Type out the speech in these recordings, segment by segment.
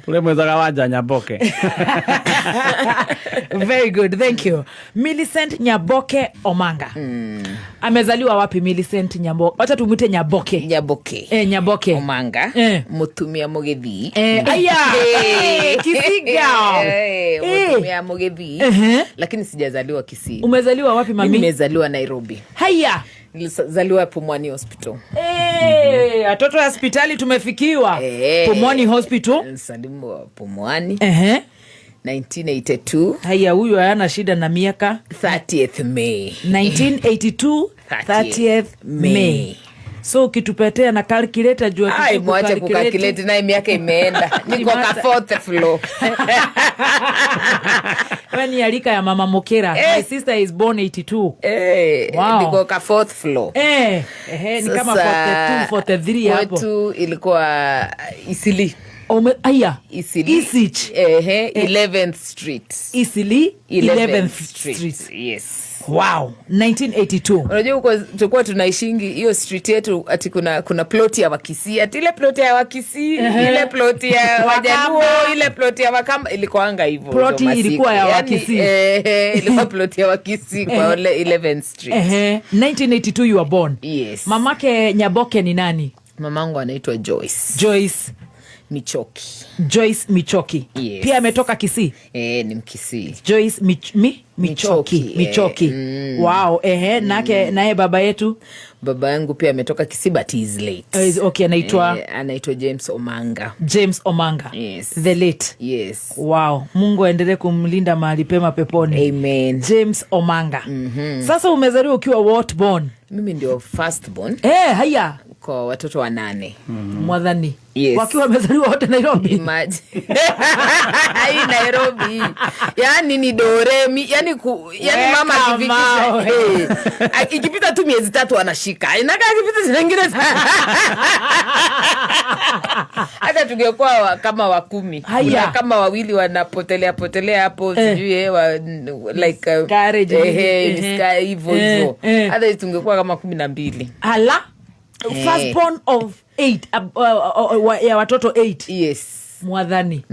Ule mwethaga Wanja Nyaboke. Very good, thank you. Millicent Nyaboke Omanga. Amezaliwa wapi Millicent Nyaboke? Wacha tumwite Nyaboke. Nyaboke. Eh, Nyaboke. Omanga. Mutumia Mugithii. Eh, aya. Eh, Kisiga. Mutumia Mugithii. Lakini sijazaliwa Kisii. Umezaliwa wapi, Mimi mami? Nimezaliwa Nairobi. Haya. Nilizaliwa Pumwani Hospital. Eh, watoto ya hospitali tumefikiwa. Pumwani Hospital. Nilizaliwa Pumwani 1982. Haya, huyu hayana shida na miaka. 30th May. 1982. 30th May. May. So ukitupetea na calculator juu Ai, mwache kucalculate, naye miaka imeenda, niko ka fourth floor. Wewe ni alika ya mama Mokera. Eh. My sister is born 82. Eh, niko ka fourth floor. Eh, ehe, ni kama Sasa, 42 43 hapo. Kwetu ilikuwa Eastleigh. Aya. Eastleigh. Isich. Ehe, 11th Street. Eastleigh 11th Street. Yes. Wow, 1982. Unajua huko tulikuwa tunaishingi hiyo street yetu ati kuna ploti ya Wakisii, ati ile ploti ya Wakisii, ile ploti ya Wajaluo, ile ploti ya Wakamba. Ilikuanga hivyo Ploti hizo masiku. Ilikuwa ya Yaani, Wakisii. ilikuwa ploti ya Wakisii kwa ile 11th Street. Ehe, 1982 you were born. Yes. Mamake Nyaboke ni nani? Mamangu anaitwa Joyce. Joyce. Michoki. Joyce Michoki. Yes. Pia ametoka Kisii. Eh, ni Mkisii. Joyce Michoki. Michoki, eh. Michoki. Wow, ehe, nake naye baba yetu? Baba yangu pia ametoka Kisii, but he is late. Okay, anaitwa? Eh, anaitwa James Omanga. James Omanga. Yes. The late. Yes. Wow, Mungu aendelee kumlinda mahali pema peponi. Amen. James Omanga. Sasa umezaliwa ukiwa what born? Mimi ndio first born Eh, haya. Kwa watoto wanane. Mwathani. Yes. Wakiwa wamezaliwa wote Nairobi. Imagine. Hii Nairobi, yani ni doremi, yani, yani Weka mama akifikisha mawe. Ikipita tu miezi 3 anashika, inakaa akipita zingine, hata tungekuwa kama wa 10. Haya. Kuna kama wawili wanapotelea potelea hapo, sijui like Carriage, hivyo hivyo. Hata tungekuwa kama 12. Hala. First born of eight, ya watoto eight. Yes. Mwathani.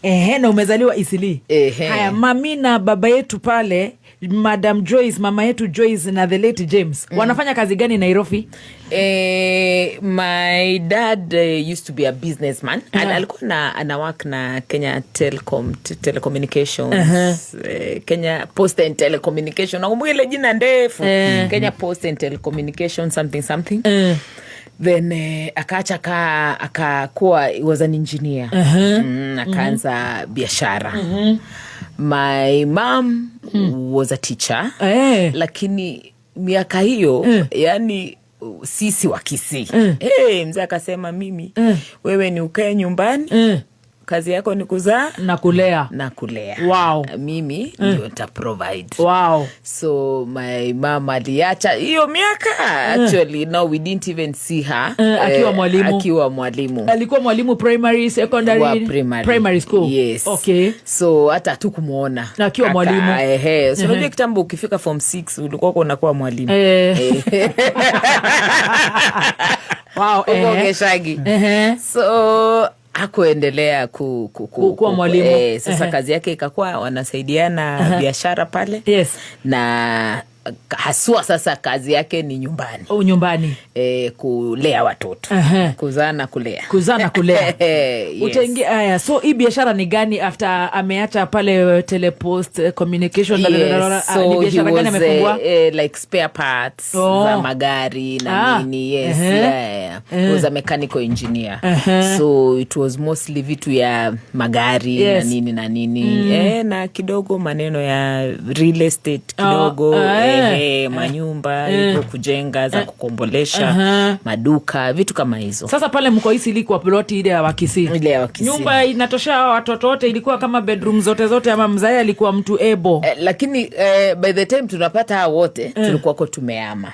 Ehe, na umezaliwa Eastleigh. Ehe. Haya, mami na baba yetu pale, Madam Joyce, mama yetu Joyce na the late James, wanafanya kazi gani Nairobi? My dad used to be a businessman. Alikuwa ana work na Kenya Telecom, Telecommunications, Kenya Post and Telecommunication. Nakumbuka ile jina ndefu. Kenya Post and Telecommunication something something. Then akaacha akakuwa, he was an engineer. Akaanza biashara. My mom was a teacher, lakini miaka hiyo, yani sisi wa Kisii, hey, mzee akasema, "Mimi, wewe ni ukae nyumbani, kazi yako ni kuzaa na kulea. Na kulea. Mimi ndio nita provide." So my mom aliacha hiyo miaka. Actually, no, we didn't even see her. Akiwa mwalimu. Akiwa mwalimu. Alikuwa mwalimu primary, secondary? Wa primary. Primary school. Yes. So hata hatukumwona. Na akiwa mwalimu. Ehe. So unajua kitambo ukifika form 6 ulikuwa unakuwa mwalimu. Wow, Huko Geshagi. So hakuendelea Kuwa mwalimu. Sasa kazi yake ikakuwa wanasaidiana biashara pale na haswa sasa kazi yake ni nyumbani. Oh, nyumbani. Kulea watoto. Kuzaa na kulea. Kuzaa na kulea. Yes. Utaingia haya. So hii biashara ni gani after ameacha pale telepost, communication? Yes, Ah, ni so he biashara gani was amefungua? Like spare parts za magari na nini, yes. Yeah. He was a mechanical engineer, so it was mostly vitu ya magari na nini na nini, na kidogo maneno ya real estate kidogo, manyumba hivyo kujenga, za kukombolesha, maduka, vitu kama hizo. Sasa pale mko Eastleigh kwa ploti ile ya Wakisii? Ile ya Wakisii. Nyumba inatosha watoto wote? Ilikuwa kama bedroom zote zote ama mzae alikuwa mtu ebo? Lakini by the time tunapata hao wote, tulikuwako tumeama.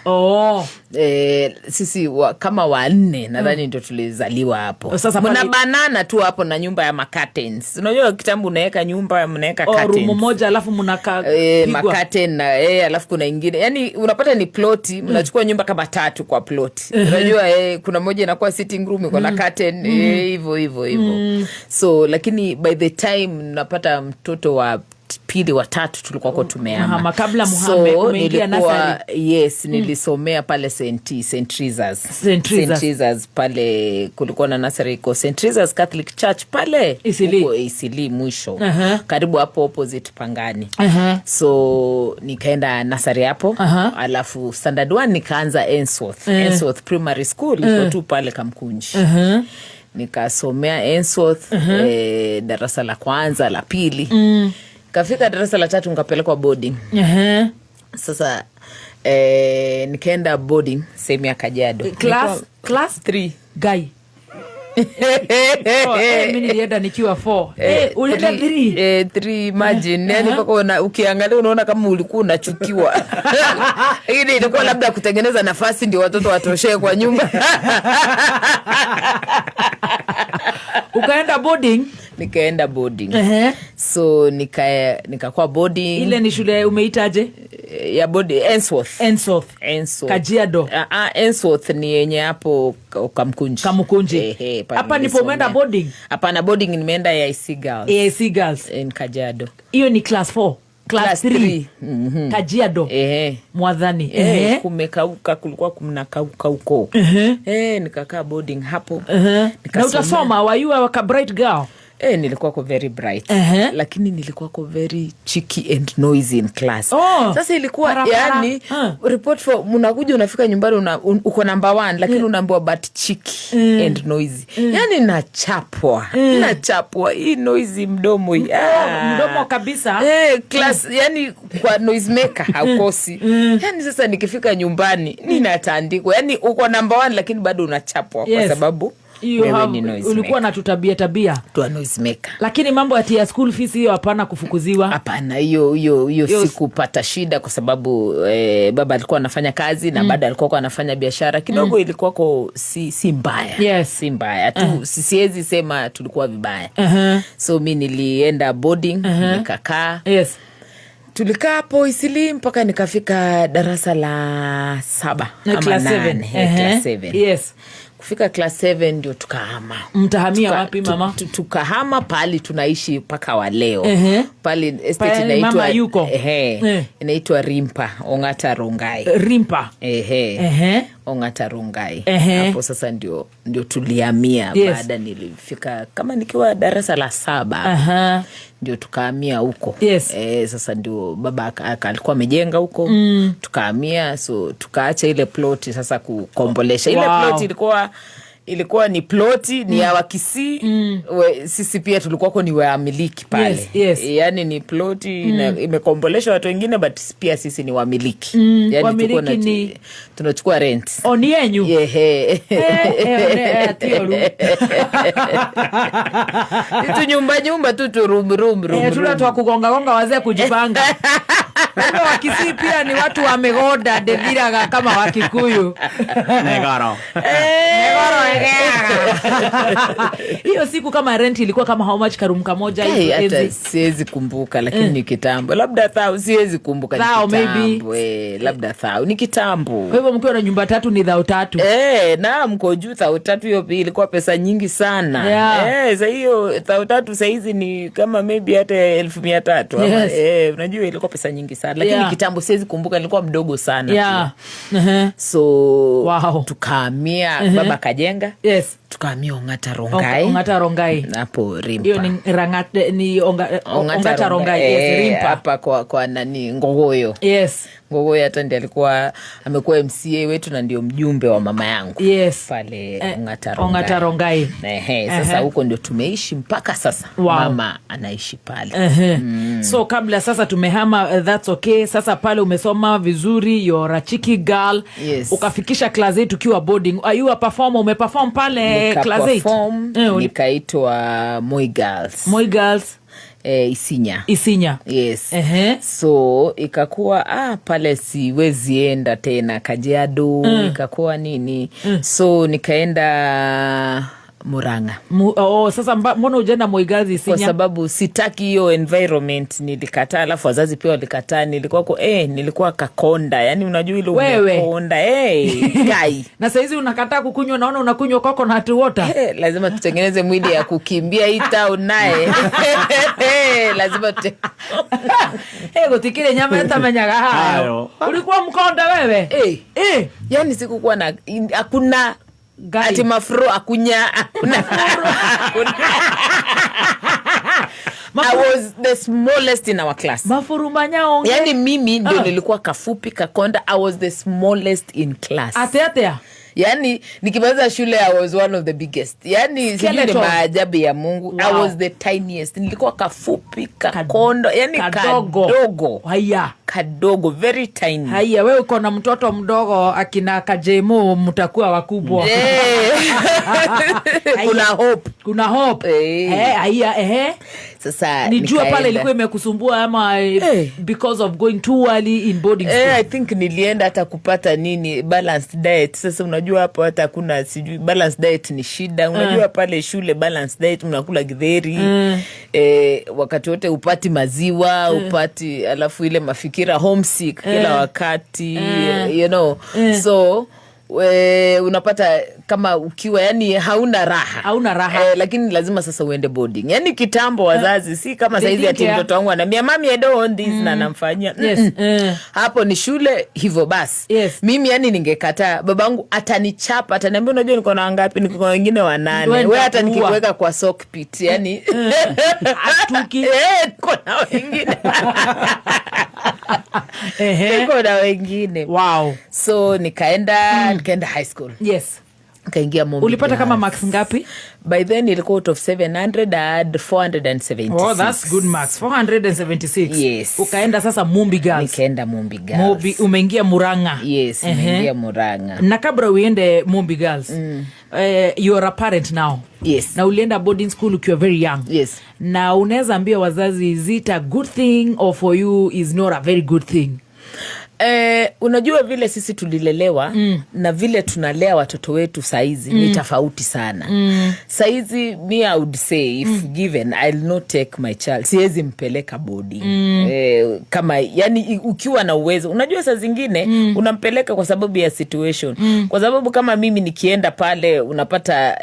Sisi kama wanne nadhani ndo tulizaliwa hapo. Sasa pale- Mna banana tu hapo na nyumba ya macurtains. Unajua kitambo unaweka nyumba, mnaweka Oh, curtains. room moja alafu mnaka Macurtain na alafu kuna ingine. ingine, yani unapata ni ploti, mnachukua nyumba kama tatu kwa ploti. Unajua, kuna moja inakuwa sitting room, iko na curtain, hivyo hivyo hivyo. So lakini by the time napata mtoto wa pili, wa tatu, tulikuwako tumehama. Mhama. Kabla muhame, So umeingia nilikuwa nursery. Yes, nilisomea pale St Teresa's. St. Teresa's. St. Teresa's pale kulikuwa na nursery iko St. Teresa's Catholic Church pale Eastleigh. huko Eastleigh mwisho, karibu hapo opposite Pangani. So nikaenda nursery hapo, alafu standard one nikaanza Ensworth. Ensworth Primary School iko tu pale Kamkunji. Nikasomea Ensworth, darasa la kwanza, la pili. Kafika darasa la tatu nikapelekwa boarding. Sasa nikaenda boarding sehemu ya Kajiado. Class Three. Guy. Oh, mi nilienda nikiwa 4. Ulienda 3? Three, imagine. Yani mpaka ukiangalia unaona kama ulikuwa unachukiwa, lakini ilikuwa labda kutengeneza nafasi ndio watoto watoshee kwa nyumba. Ukaenda boarding? Nikaenda boarding. So nikakuwa boarding. Ile ni shule umeitaje? Ya boarding, Ensworth. Ensworth. Ensworth. Kajiado. Ah, ah, Ensworth ni yenye hapo Kamkunji. Kamkunji. Ehe, pale Hapa ndipo nilisomea. umeenda boarding? Hapana, boarding nimeenda AIC Girls. AIC Girls. In Kajiado. Hiyo ni class 4, class Class 3? 3. Kajiado. Ehe. Mwadhani. Kumekauka, kulikuwa kumnakauka huko. Nikakaa boarding hapo. Na Nikasomea. utasoma, were you a bright girl? Nilikuwa ko very bright, lakini nilikuwa ko very cheeky and noisy in class. Oh. Sasa ilikuwa Parapara. yani report for mnakuja, unafika nyumbani, uko number one, lakini unaambiwa but cheeky and noisy. Yani nachapwa, nachapwa hii noisy mdomo hii. Ah. Mdomo kabisa. Class, yani kwa noise maker haukosi. Yani sasa nikifika nyumbani ninatandikwa. Yani uko number one lakini bado unachapwa kwa sababu You wewe have, ni noise ulikuwa maker. na tutabia tabia. Tua noise maker. Lakini mambo ati ya school fees hiyo hapana kufukuziwa? Hapana, hiyo hiyo hiyo Hiyo sikupata shida kwa sababu baba alikuwa anafanya kazi na bado alikuwa anafanya biashara kidogo. Ilikuwa ko si mbaya. Si mbaya tu. Siwezi sema tulikuwa vibaya. So mi nilienda boarding, nikakaa. Tulikaa hapo Eastleigh mpaka nikafika darasa la saba Na ama class 7. nane. Class 7. Kufika class 7 ndio tukahama. Mtahamia wapi, mama? Tukahama pahali tunaishi mpaka wa leo. Pale estate Pale inaitwa mama yuko. Ehe, inaitwa Rimpa, Ongata Rongai. Rimpa. Ehe. Ongata Rongai. Hapo sasa ndio tulihamia. Baada nilifika kama nikiwa darasa la saba ndio tukahamia huko. Sasa ndio baba alikuwa amejenga huko, tukahamia. So tukaacha ile ploti sasa kukombolesha ile ploti. Ilikuwa ni ploti ni ya Wakisii. Sisi pia tulikuwako ni wamiliki pale. Yani ni ploti imekombolesha watu wengine, but pia sisi ni wamiliki. Yani Wamiliki tulikuwa tunachukua rent. O, ni yenyu? Yehe. Tioru. Tu nyumba nyumba tu tu room room room. Tuna Room. twa kugongagonga wazee kujipanga. Kumbe Wakisii pia ni watu wa migoda ndethiraga kama Wakikuyu. Negoro. Negoro egeaga. Hiyo siku kama rent ilikuwa kama how much karoom kamoja Hey, hizo hata enzi? siwezi kumbuka, lakini ni kitambo, labda thao, siwezi kumbuka, ni Thao, maybe. kitambo, labda thao, ni kitambo. Kwa hivyo mkiwa na nyumba tatu ni thao 3. Na mko juu thao 3, hiyo pia ilikuwa pesa nyingi sana. Sa hiyo thao 3 sahizi ni kama maybe hata 300,000 ama, unajua ilikuwa pesa nyingi sana, lakini kitambo siwezi kumbuka, nilikuwa mdogo sana pia. So tukahamia, baba kajenga, tukahamia Ongata Rongai. Ongata Rongai. Hapo Rimpa. Hiyo ni Rangate, ni Ongata Rongai, yes, Rimpa. Hapa kwa nani, Ngogoyo. Ngogoyo hata ndiye alikuwa amekuwa MCA wetu na ndio mjumbe wa mama yangu pale Ongata Rongai. Ongata Rongai. Ehe, sasa huko ndio tumeishi mpaka sasa. Mama anaishi pale. So kabla sasa tumehama, that's okay. Sasa pale umesoma vizuri, you're a cheeky girl. Ukafikisha class 8 ukiwa boarding. Are you a performer? Umeperform pale class 8? Nikaperform, nikaitwa Moi Girls. Moi Girls. Isinya. Isinya. Yes. So ikakuwa pale siwezi enda tena Kajiado, ikakuwa nini. So nikaenda Murang'a. Oh, sasa mbona ujaenda Moi Girls Kwa Isinya? Sababu sitaki hiyo environment, nilikataa, alafu wazazi pia walikataa. Nilikuwa kakonda, yani unajua ile Wewe. umekonda, kai. Na sahizi unakataa kukunywa, naona unakunywa coconut water. Lazima tutengeneze mwili ya kukimbia hii town naye lazima tute... Hey, gutikire nyama etamenyaga hayo. Hayo. Ulikuwa mkonda wewe? Eh. Eh. Yani sikukuwa na, hakuna Gai. ati mafro, akunya, hakuna. Hakuna. I was the smallest in our class. Mafurumanyaonge. Yani mimi ndio Ah. nilikuwa kafupi, kakonda. I was the smallest in class. Ate atea. Yani nikimaliza shule, I was one of the biggest. Yani sijui ni Skeleton. maajabu ya Mungu. I was the tiniest. Nilikuwa kafupi, kakondo, yani Kadogo. kadogo. Haya. Kadogo, very tiny. Haya, we uko na mtoto mdogo, akina Kajemo mtakuwa wakubwa. Kuna hope. Kuna hope. Eh. Haya, ehe. Sasa Ni jua pale nikaenda. ilikuwa imekusumbua ama Eh. because of going too early in boarding school? I think nilienda hata kupata nini, balanced diet. Sasa unajua hapo hata hakuna, sijui, balanced diet ni shida. Unajua pale shule balanced diet mnakula githeri wakati wote, upati maziwa, upati, alafu ile mafikira, homesick kila wakati. So unapata kama ukiwa, yani hauna raha. Hauna raha. Lakini lazima sasa uende boarding. Yani kitambo wazazi si kama They saizi didn't ati care. mtoto wangu anaambia, "Mami, I don't want this," na namfanyia. Hapo ni shule hivyo basi. Mimi yani ningekataa, babangu atanichapa, ataniambia, "Unajua niko na wangapi? Niko na wengine wanane. Wewe We hata nitakuua." nikikuweka kwa sock pit, yani Atuki. Niko na wengine. Niko na wengine. So nikaenda high school. Nikaingia Mombi Ulipata kama Girls. Marks ngapi? By then ilikuwa out of 700 I had 476. Oh, that's good marks, 476. Yes. Ukaenda sasa Mumbi Girls. Nikaenda Mumbi Girls. Mumbi, umeingia Murang'a. Yes. Nimeingia Murang'a. Na kabla uende Mumbi Girls, you are a parent now. Yes. Na ulienda boarding school ukiwa very young. Yes. Na unaweza ambia wazazi, is it a good thing or for you is not a very good thing? Unajua vile sisi tulilelewa na vile tunalea watoto wetu saizi ni tofauti sana. Saizi me, I would say if given, I'll not take my child, siwezi mpeleka boarding. Kama yani ukiwa na uwezo, unajua saa zingine unampeleka kwa sababu ya situation, kwa sababu kama mimi nikienda pale unapata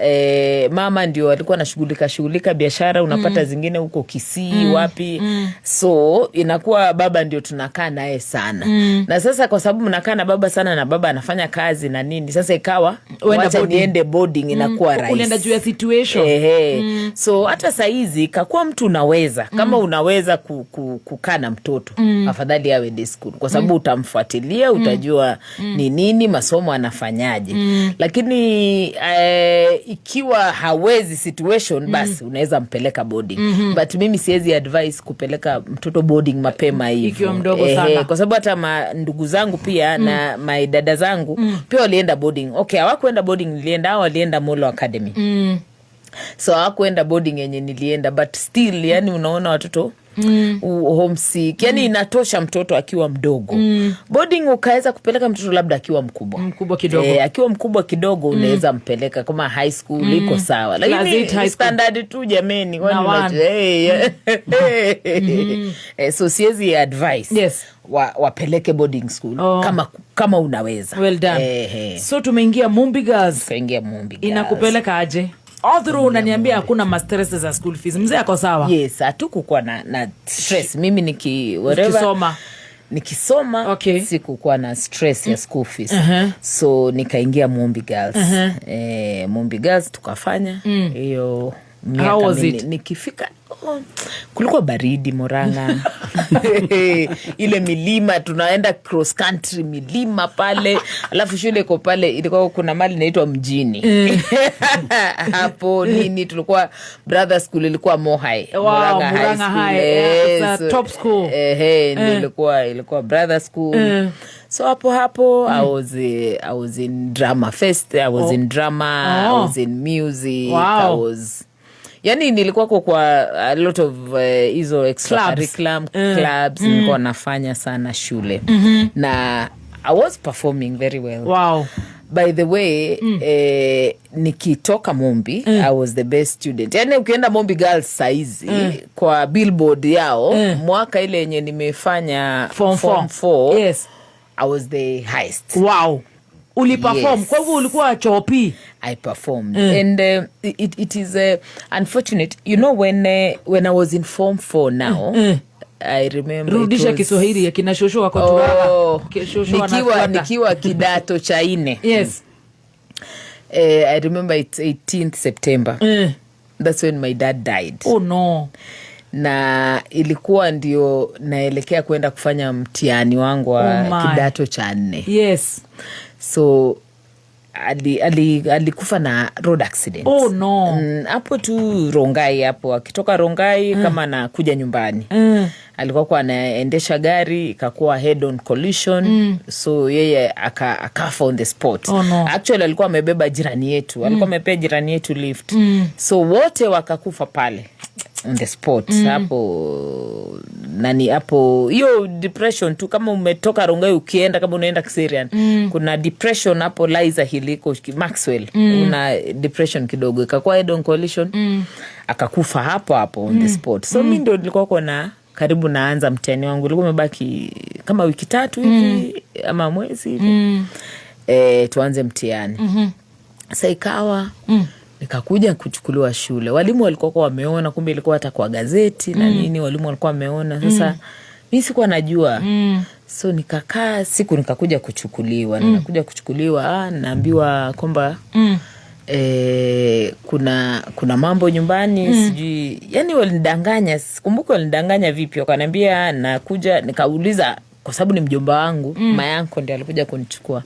mama ndio alikuwa anashughulika shughulika biashara, unapata zingine huko Kisii, wapi, so inakuwa baba ndio tunakaa naye sana. Na sasa kwa sababu mnakaa na baba sana na baba anafanya kazi na nini, sasa ikawa Uenda wacha boarding. niende boarding, inakuwa rahisi. Ulienda juu ya situation. Ehe. So hata sahizi kakuwa mtu unaweza, kama unaweza kukaa na mtoto, afadhali awe day school kwa sababu utamfuatilia, utajua ni nini masomo anafanyaje. Lakini ikiwa hawezi, situation, basi unaweza mpeleka boarding. But mimi siwezi advice kupeleka mtoto boarding mapema hivyo. Ikiwa mdogo Ehe, sana. kwa sababu hata ndugu zangu pia na my dada zangu pia walienda boarding. Okay, hawakuenda boarding nilienda, hao walienda Molo Academy. So hawakuenda boarding yenye nilienda, but still, yani unaona watoto homesick, yani inatosha mtoto akiwa mdogo. Boarding ukaweza kupeleka mtoto labda akiwa mkubwa. Mkubwa kidogo. Akiwa mkubwa kidogo unaweza mpeleka kama high school, iko sawa. Class Lakini eight high school. Standard tu, jameni, kwani Na one. So siwezi advice wapeleke boarding school Oh. kama unaweza. Well done. So tumeingia Mumbi Girls. Tukaingia Mumbi Girls. Inakupeleka aje all through? Unaniambia hakuna mastress za school fees, mzee ako sawa. Yes, hatukukuwa na stress. Mimi niki whatever, Ukisoma. Nikisoma sikukuwa na stress ya school fees. So nikaingia Mumbi Girls. Mumbi Girls tukafanya hiyo miaka How was minne. it? Nikifika, oh, kulikuwa baridi Murang'a, ile milima, tunaenda cross country milima pale, alafu shule iko pale, ilikuwa kuna mali inaitwa mjini hapo nini, tulikuwa brother school ilikuwa Mohai. Wow, Murang'a High Murang'a School. High. Yeah, it's a top school. Ndio ilikuwa brother school. So hapo hapo I was in drama fest, I was in drama, I was in music. I was, yani nilikuwa kwa a lot of hizo extra Clubs. curriculum clubs nilikuwa nafanya sana shule na I was performing very well. By the way, nikitoka Mombi, I was the best student. Yani ukienda Mombi Girls saizi, kwa billboard yao, mwaka ile yenye nimefanya Form form four. four, I was the highest. Wow, uliperform. Yes. Kwa hivyo ulikuwa chopi. I performed, and it is unfortunate, when I was in form four now, I remember it Rudisha Kiswahili ya kina shosho wako Turala. Oh, Shosho wanafuata. nikiwa kidato cha nne. I remember it's 18th September. That's when my dad died. Oh no. Na ilikuwa ndio naelekea kwenda kufanya mtihani wangu wa Oh my. kidato cha nne. So alikufa na road accident. Oh no. Hapo tu Rongai hapo, akitoka Rongai kama anakuja nyumbani, alikuwa kwa anaendesha gari, ikakuwa head on collision, so yeye akafa on the spot. Oh, no. Actually alikuwa amebeba jirani yetu, alikuwa amepea jirani yetu lift, so wote wakakufa pale on the spot hapo nani hapo, hiyo depression tu, kama umetoka Rongai ukienda kama unaenda Kiserian, kuna depression hapo Liza Hill iko Maxwell, una depression kidogo, ikakuwa head on collision, akakufa hapo hapo on the spot. So mi ndo nilikuwa kona karibu naanza mtihani wangu, ulikuwa umebaki kama wiki 3 hivi ama mwezi hivi, tuanze mtihani. Sa ikawa nikakuja kuchukuliwa shule, walimu walikuwa kwa wameona, kumbe ilikuwa hata kwa gazeti na nini, walimu walikuwa wameona. Sasa mi sikuwa najua, so nikakaa siku nikakuja kuchukuliwa, nikakuja kuchukuliwa, naambiwa kwamba kuna mambo nyumbani, sijui, yani walinidanganya, sikumbuki walinidanganya vipi, wakaniambia nakuja. Nikauliza kwa sababu ni mjomba wangu, mayanko ndi alikuja kunichukua,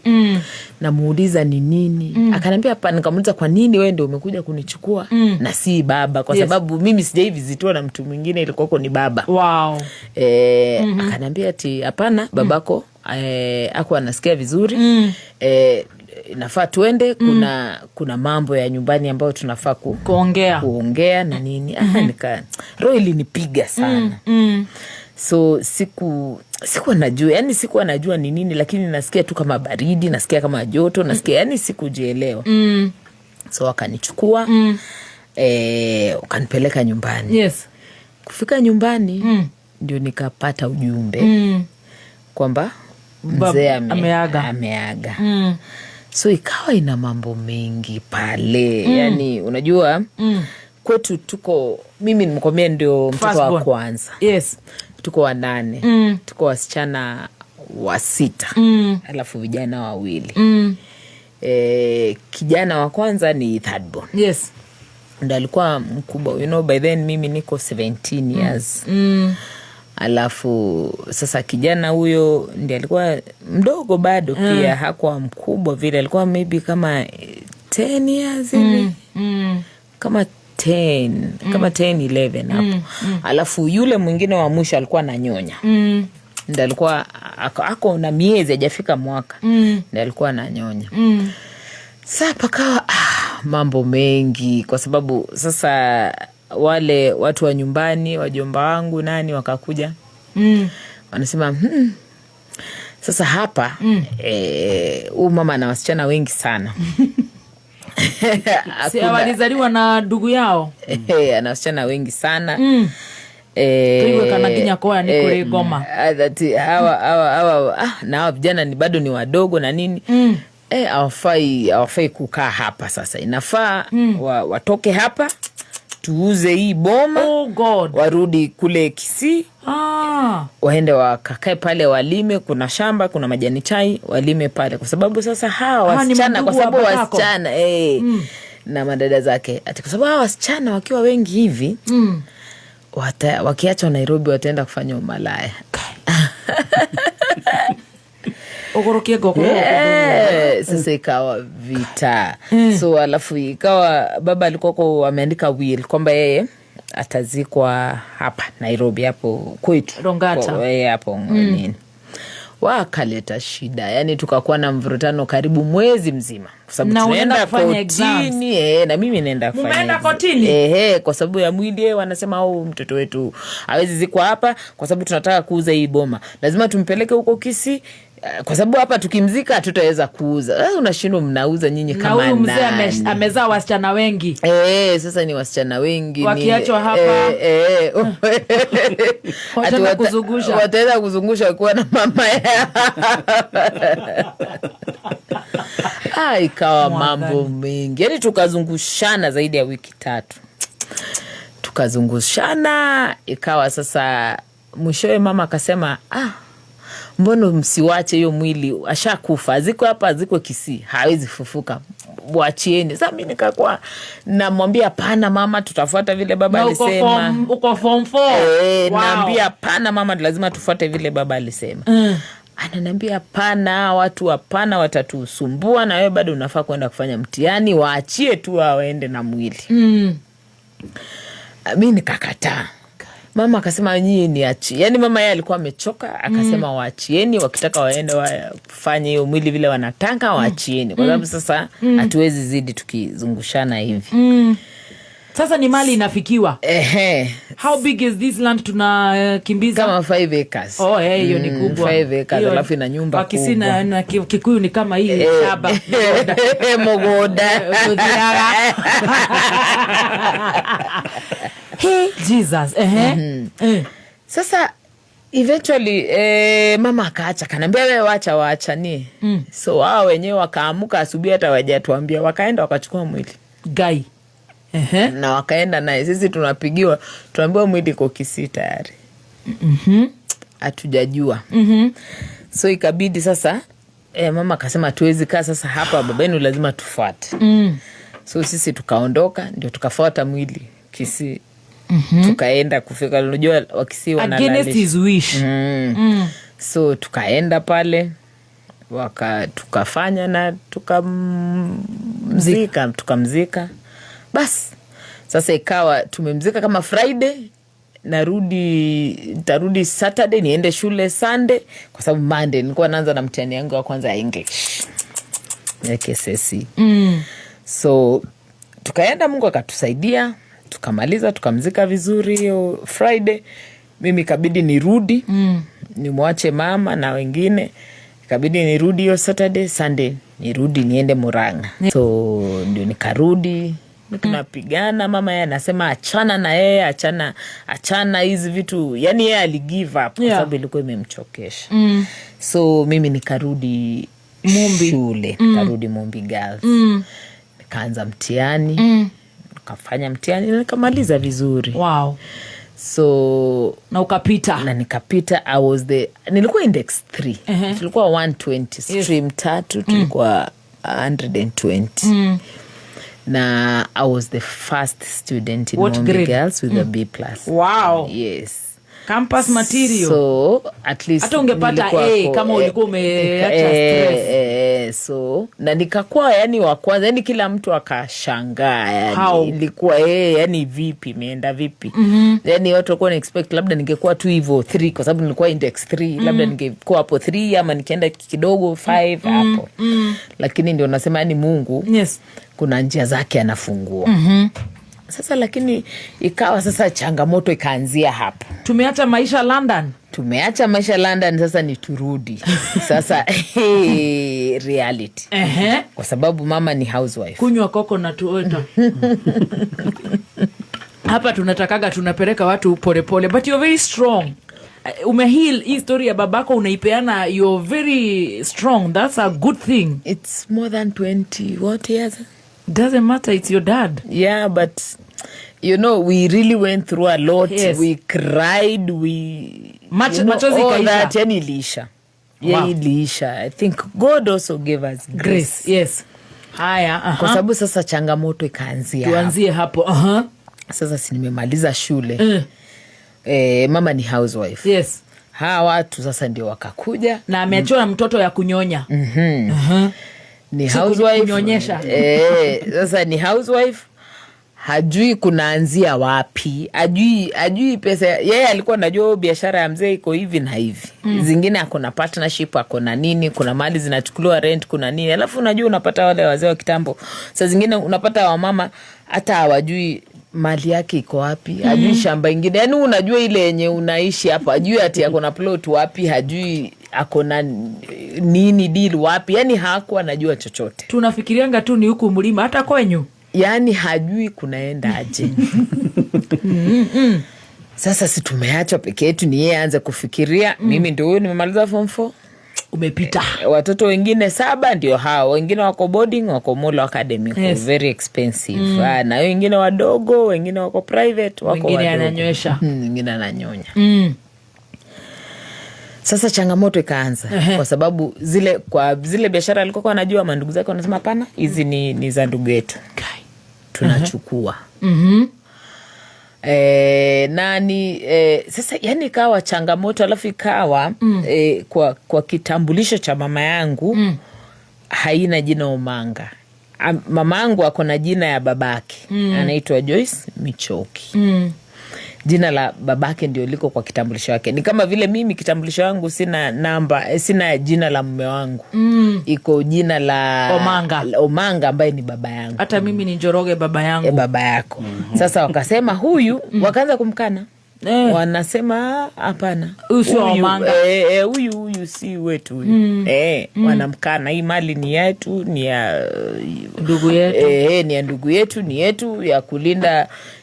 namuuliza ni nini, akaniambia hapa. Nikamuuliza kwa nini wewe ndio umekuja kunichukua na si baba, kwa sababu mimi sijaivizitiwa na mtu mwingine, ilikuwako ni baba. Akaniambia ati hapana, babako ako anasikia vizuri, inafaa tuende, kuna mambo ya nyumbani ambayo tunafaa Kuongea. Kuongea na nini. Roho ilinipiga sana. So sikuwa najua, yani sikuwa najua ni nini, lakini nasikia tu kama baridi, nasikia kama joto, nasikia, yani sikujielewa. So wakanichukua, wakanipeleka nyumbani. Kufika nyumbani ndio nikapata ujumbe kwamba mzee ameaga. Ameaga. So ikawa ina mambo mengi pale, yani unajua kwetu tuko, mimi nimekwambia ndio mtoto wa Firstborn. kwanza. Tuko wanane, tuko wasichana 6, alafu vijana wawili. Kijana wa kwanza ni third born. Ndo alikuwa mkubwa, by then mimi niko 17 years. Alafu sasa kijana huyo ndi alikuwa mdogo bado pia, hakuwa mkubwa vile, alikuwa maybe kama 10 years hivi, kama 10, kama 10 11 hapo. Alafu yule mwingine wa mwisho alikuwa ananyonya, ndo alikuwa ako na miezi, hajafika mwaka, ndo alikuwa ananyonya. Saa pakawa mambo mengi, kwa sababu sasa wale watu wa nyumbani, wajomba wangu nani, wakakuja, wanasema, sasa hapa huu mama ana wasichana wengi sana." Si walizaliwa na ndugu yao? Ana wasichana wengi sana. Tuigue kana nginya koya nĩ kũrĩ ngoma. That hawa na hawa vijana ni bado ni wadogo na nini, hawafai kukaa hapa. Sasa inafaa watoke hapa, tuuze hii boma, Oh God. warudi kule Kisii, waende wakakae pale walime, kuna shamba, kuna majani chai, walime pale, kwa sababu sasa hawa Hawa ni wasichana, kwa mandugu wa sababu babako? wasichana na madada zake, ati kwa sababu hawa wasichana wakiwa wengi hivi, wakiachwa Nairobi wataenda kufanya umalaya. Ũgũrũkie ngoko. Sasa ikawa vita. So alafu ikawa baba alikuwa kwa ameandika will kwamba yeye atazikwa hapa Nairobi, hapo kwetu. Rongata. Hapo nini, wakaleta shida, yani tukakuwa na mvurutano karibu mwezi mzima kwa sababu Na unaenda tunaenda kufanya exams. kotini, na mimi naenda kufanya Mumeenda exam. kotini? Kwa sababu ya mwili, wanasema au mtoto wetu hawezi zikwa hapa kwa sababu tunataka kuuza hii boma, lazima tumpeleke huko Kisii. Kwa sababu hapa tukimzika hatutaweza kuuza. Sasa unashindwa, mnauza nyinyi Na kama huyu mzee nani? Amezaa wasichana wengi. Sasa ni wasichana wengi Wakiachwa hapa. Ati Wataenda kuzungusha. Wataweza kuzungusha wakiwa na mama yao. Ah, ikawa Mwadhani. mambo mengi, yaani tukazungushana zaidi ya wiki 3, tukazungushana. Ikawa sasa mwishowe mama akasema, "Ah, mbona msiwache hiyo mwili? Ashakufa, azikwe hapa, azikwe Kisii, hawezi fufuka, wachieni." Sasa mi nikakuwa namwambia, "Hapana mama, tutafuata vile baba Na uko alisema." uko form four. Eh, naambia, "Hapana mama, lazima tufuate vile baba alisema." Ananiambia, "Hapana, watu hapana, watatusumbua na wewe bado unafaa kwenda kufanya mtihani, waachie tu waende na mwili." Mi nikakataa. Mama akasema, "Nyie niachie." Yani mama yeye alikuwa amechoka, akasema, "Waachieni, wakitaka waende wafanye hiyo mwili vile wanataka, waachieni, kwa sababu sasa hatuwezi zidi tukizungushana hivi." Sasa ni mali inafikiwa. Ehe. How big is this land tunakimbiza? Kama 5 acres. Oh, hey, hiyo ni kubwa. 5 acres, Hiyo- alafu ina nyumba Wakisii kubwa. na Kikuyu ni kama hii shaba. Mogoda. Guthiaga. Hey, Jesus. Ehe. Sasa eventually mama akaacha, kanaambia, "Wewe wacha waachanie." So wao wenyewe wakaamuka asubuhi, hata wajatuambia, wakaenda wakachukua mwili. Gai. Ehe. Na wakaenda naye. Sisi tunapigiwa, tunaambiwa mwili iko Kisii tayari, hatujajua. So ikabidi sasa mama akasema, "Hatuwezi kaa sasa hapa, babenu lazima tufuate." So sisi tukaondoka, ndio tukafuata mwili Kisii. Tukaenda kufika, unajua Wakisii Against wanalalisha. his wish. So tukaenda pale, tukafanya na tukamzika. Basi sasa ikawa tumemzika kama Friday, narudi, ntarudi Saturday niende shule Sunday, kwa sababu Monday nilikuwa naanza na mtihani yangu wa kwanza ya English ya KCSE. So tukaenda, Mungu akatusaidia, tukamaliza, tukamzika vizuri hiyo Friday. Mimi ikabidi nirudi, nimwache mama na wengine. Ikabidi nirudi hiyo Saturday, Sunday nirudi niende Murang'a. So ndio nikarudi, tunapigana, mama yeye anasema achana na yeye, achana, achana hizi vitu, yani yeye aligive up kwa sababu ilikuwa imemchokesha. So mimi nikarudi Mumbi. shule, nikarudi Mumbi Girls, nikaanza mtihani, nikafanya mtihani na nikamaliza vizuri. So Na ukapita. Na nikapita. I was the Nilikuwa index 3. Tulikuwa 120, stream tatu, tulikuwa 120, na I was the first student in What Mumbi grade? Girls with a B plus. Yes. Campus material. So at least Hata ungepata nilikuwa A kama ulikuwa umeacha stress. So na nikakuwa yani wa kwanza, yani kila mtu akashangaa, yani How? Ilikuwa yani vipi, imeenda vipi? Yani watu walikuwa na expect labda ningekuwa tu hivyo 3, kwa sababu nilikuwa index 3, labda ningekuwa hapo 3 ama nikienda kidogo 5 hapo. Lakini ndio nasema, yani Mungu kuna njia zake anafungua. Sasa lakini ikawa sasa changamoto ikaanzia hapo. Tumeacha maisha London. Tumeacha maisha London, sasa ni turudi sasa, hey, reality. Kwa sababu mama ni housewife. Kunywa coconut water. Hapa tunatakaga tunapeleka watu polepole, but you're very strong. Umeheal hii story ya babako, unaipeana, you're very strong, that's a good thing. It's more than 20 what years. Doesn't matter, it's your dad. Yeah, but you know, we really went through a lot. We cried, we Machozi all ikaisha. that, yani iliisha. Yeah, iliisha. I think God also gave us grace. Grace, yes. Haya, Kwa sababu sasa changamoto ikaanzia hapo. Tuanzie hapo. Sasa si nimemaliza shule? Mama ni housewife. Hawa watu sasa ndio wakakuja. Na ameachiwa mtoto ya kunyonya. Ni Si housewife. kunyonyesha. Sasa ni housewife, hajui kunaanzia wapi, hajui pesa. Yeye alikuwa anajua biashara ya mzee iko hivi na hivi, zingine ako na partnership, ako na nini, kuna mali zinachukuliwa rent, kuna nini. Alafu unajua unapata wale wazee wa kitambo, saa zingine unapata wamama hata hawajui mali yake iko wapi, hajui shamba ingine, yaani unajua ile yenye unaishi hapo, hajui ati ako na plot wapi, hajui ako na Nini deal wapi, yani hakuwa anajua chochote. Tunafikirianga tu ni huku mlima, hata kwenyu. Yani hajui kunaenda aje. Sasa si tumeachwa peke yetu, ni yeye aanze kufikiria. Mimi ndio huyu nimemaliza form 4. Umepita. Watoto wengine saba ndio hao, wengine wako boarding, wako Molo Academy. Very expensive. Na wengine wadogo, wengine wako private, wako Wengine wadogo. Ananywesha. Wengine ananyonya. Sasa changamoto ikaanza kwa sababu zile biashara alikuwa anajua, mandugu zake wanasema hapana, hizi ni za ndugu yetu. Kai. Tunachukua. Nani sasa yani ikawa changamoto, alafu ikawa kwa kitambulisho cha mama yangu haina jina Omanga. Mama yangu ako na jina ya babake, anaitwa Joyce Michoki. Jina la babake ndio liko kwa kitambulisho wake. Ni kama vile mimi kitambulisho wangu sina namba, sina jina la mume wangu, iko jina la Omanga. La Omanga ambaye ni baba yangu. Hata mimi ni Njoroge baba yangu. E, baba yako. Sasa wakasema huyu, wakaanza kumkana. Wanasema hapana, Huyu sio Huyu, Omanga. huyu si wetu huyu. Wanamkana, hii mali ni yetu, ni ya ndugu yetu. Ni ya ndugu yetu, ni yetu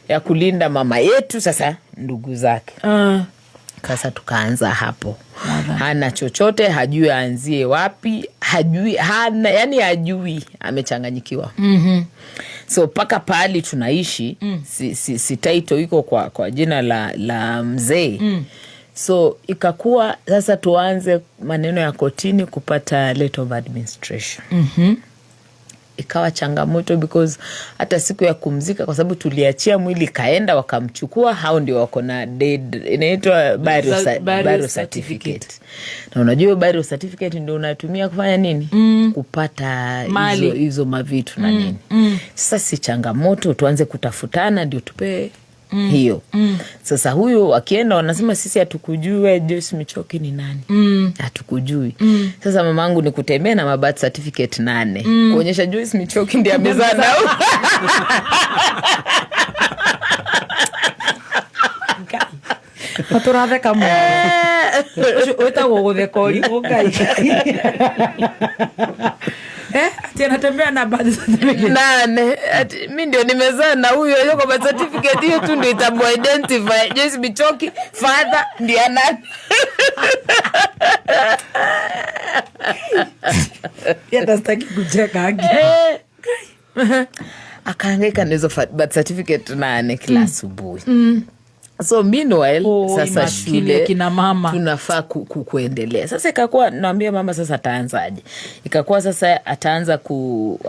ya kulinda mama yetu. Sasa ndugu zake. Sasa tukaanza hapo, hana chochote, hajui aanzie wapi, hajui, hana, yani hajui, amechanganyikiwa. So mpaka pahali tunaishi, si title iko kwa jina la mzee. So ikakuwa sasa tuanze maneno ya kotini kupata letter of administration. Ikawa changamoto because hata siku ya kumzika, kwa sababu tuliachia mwili ikaenda, wakamchukua, hao ndio wako na dead, inaitwa burial Burial burial certificate. certificate. Na unajua hiyo burial certificate ndio unatumia kufanya nini? Kupata Mali. hizo mavitu na nini. Sasa si changamoto, tuanze kutafutana ndio tupewe hiyo. Sasa huyu wakienda wanasema sisi hatukujui, Joyce Michoki ni nani? Hatukujui. Sasa mamangu ni kutembea na mabirth certificate 8 kuonyesha Joyce Michoki ndiye amezaa na huyu. Tũratheka mũno. Ũcio wĩtagwo gũtheka ũrimũ. Ngai. Ati anatembea na birth certificate. 8. Ati, mi ndio nimezaa na huyo. Hiyo kwa birth certificate hiyo tu ndio itamu identify Joyce Michoki father ndiye nani. Hata sitaki kucheka aki. Akaangaika na hizo birth certificate 8 kila asubuhi. So meanwhile, Oh, sasa maskini shule kina mama. Tunafaa kuendelea. Sasa ikakuwa naambia mama sasa ataanzaje. Ikakuwa sasa ataanza ku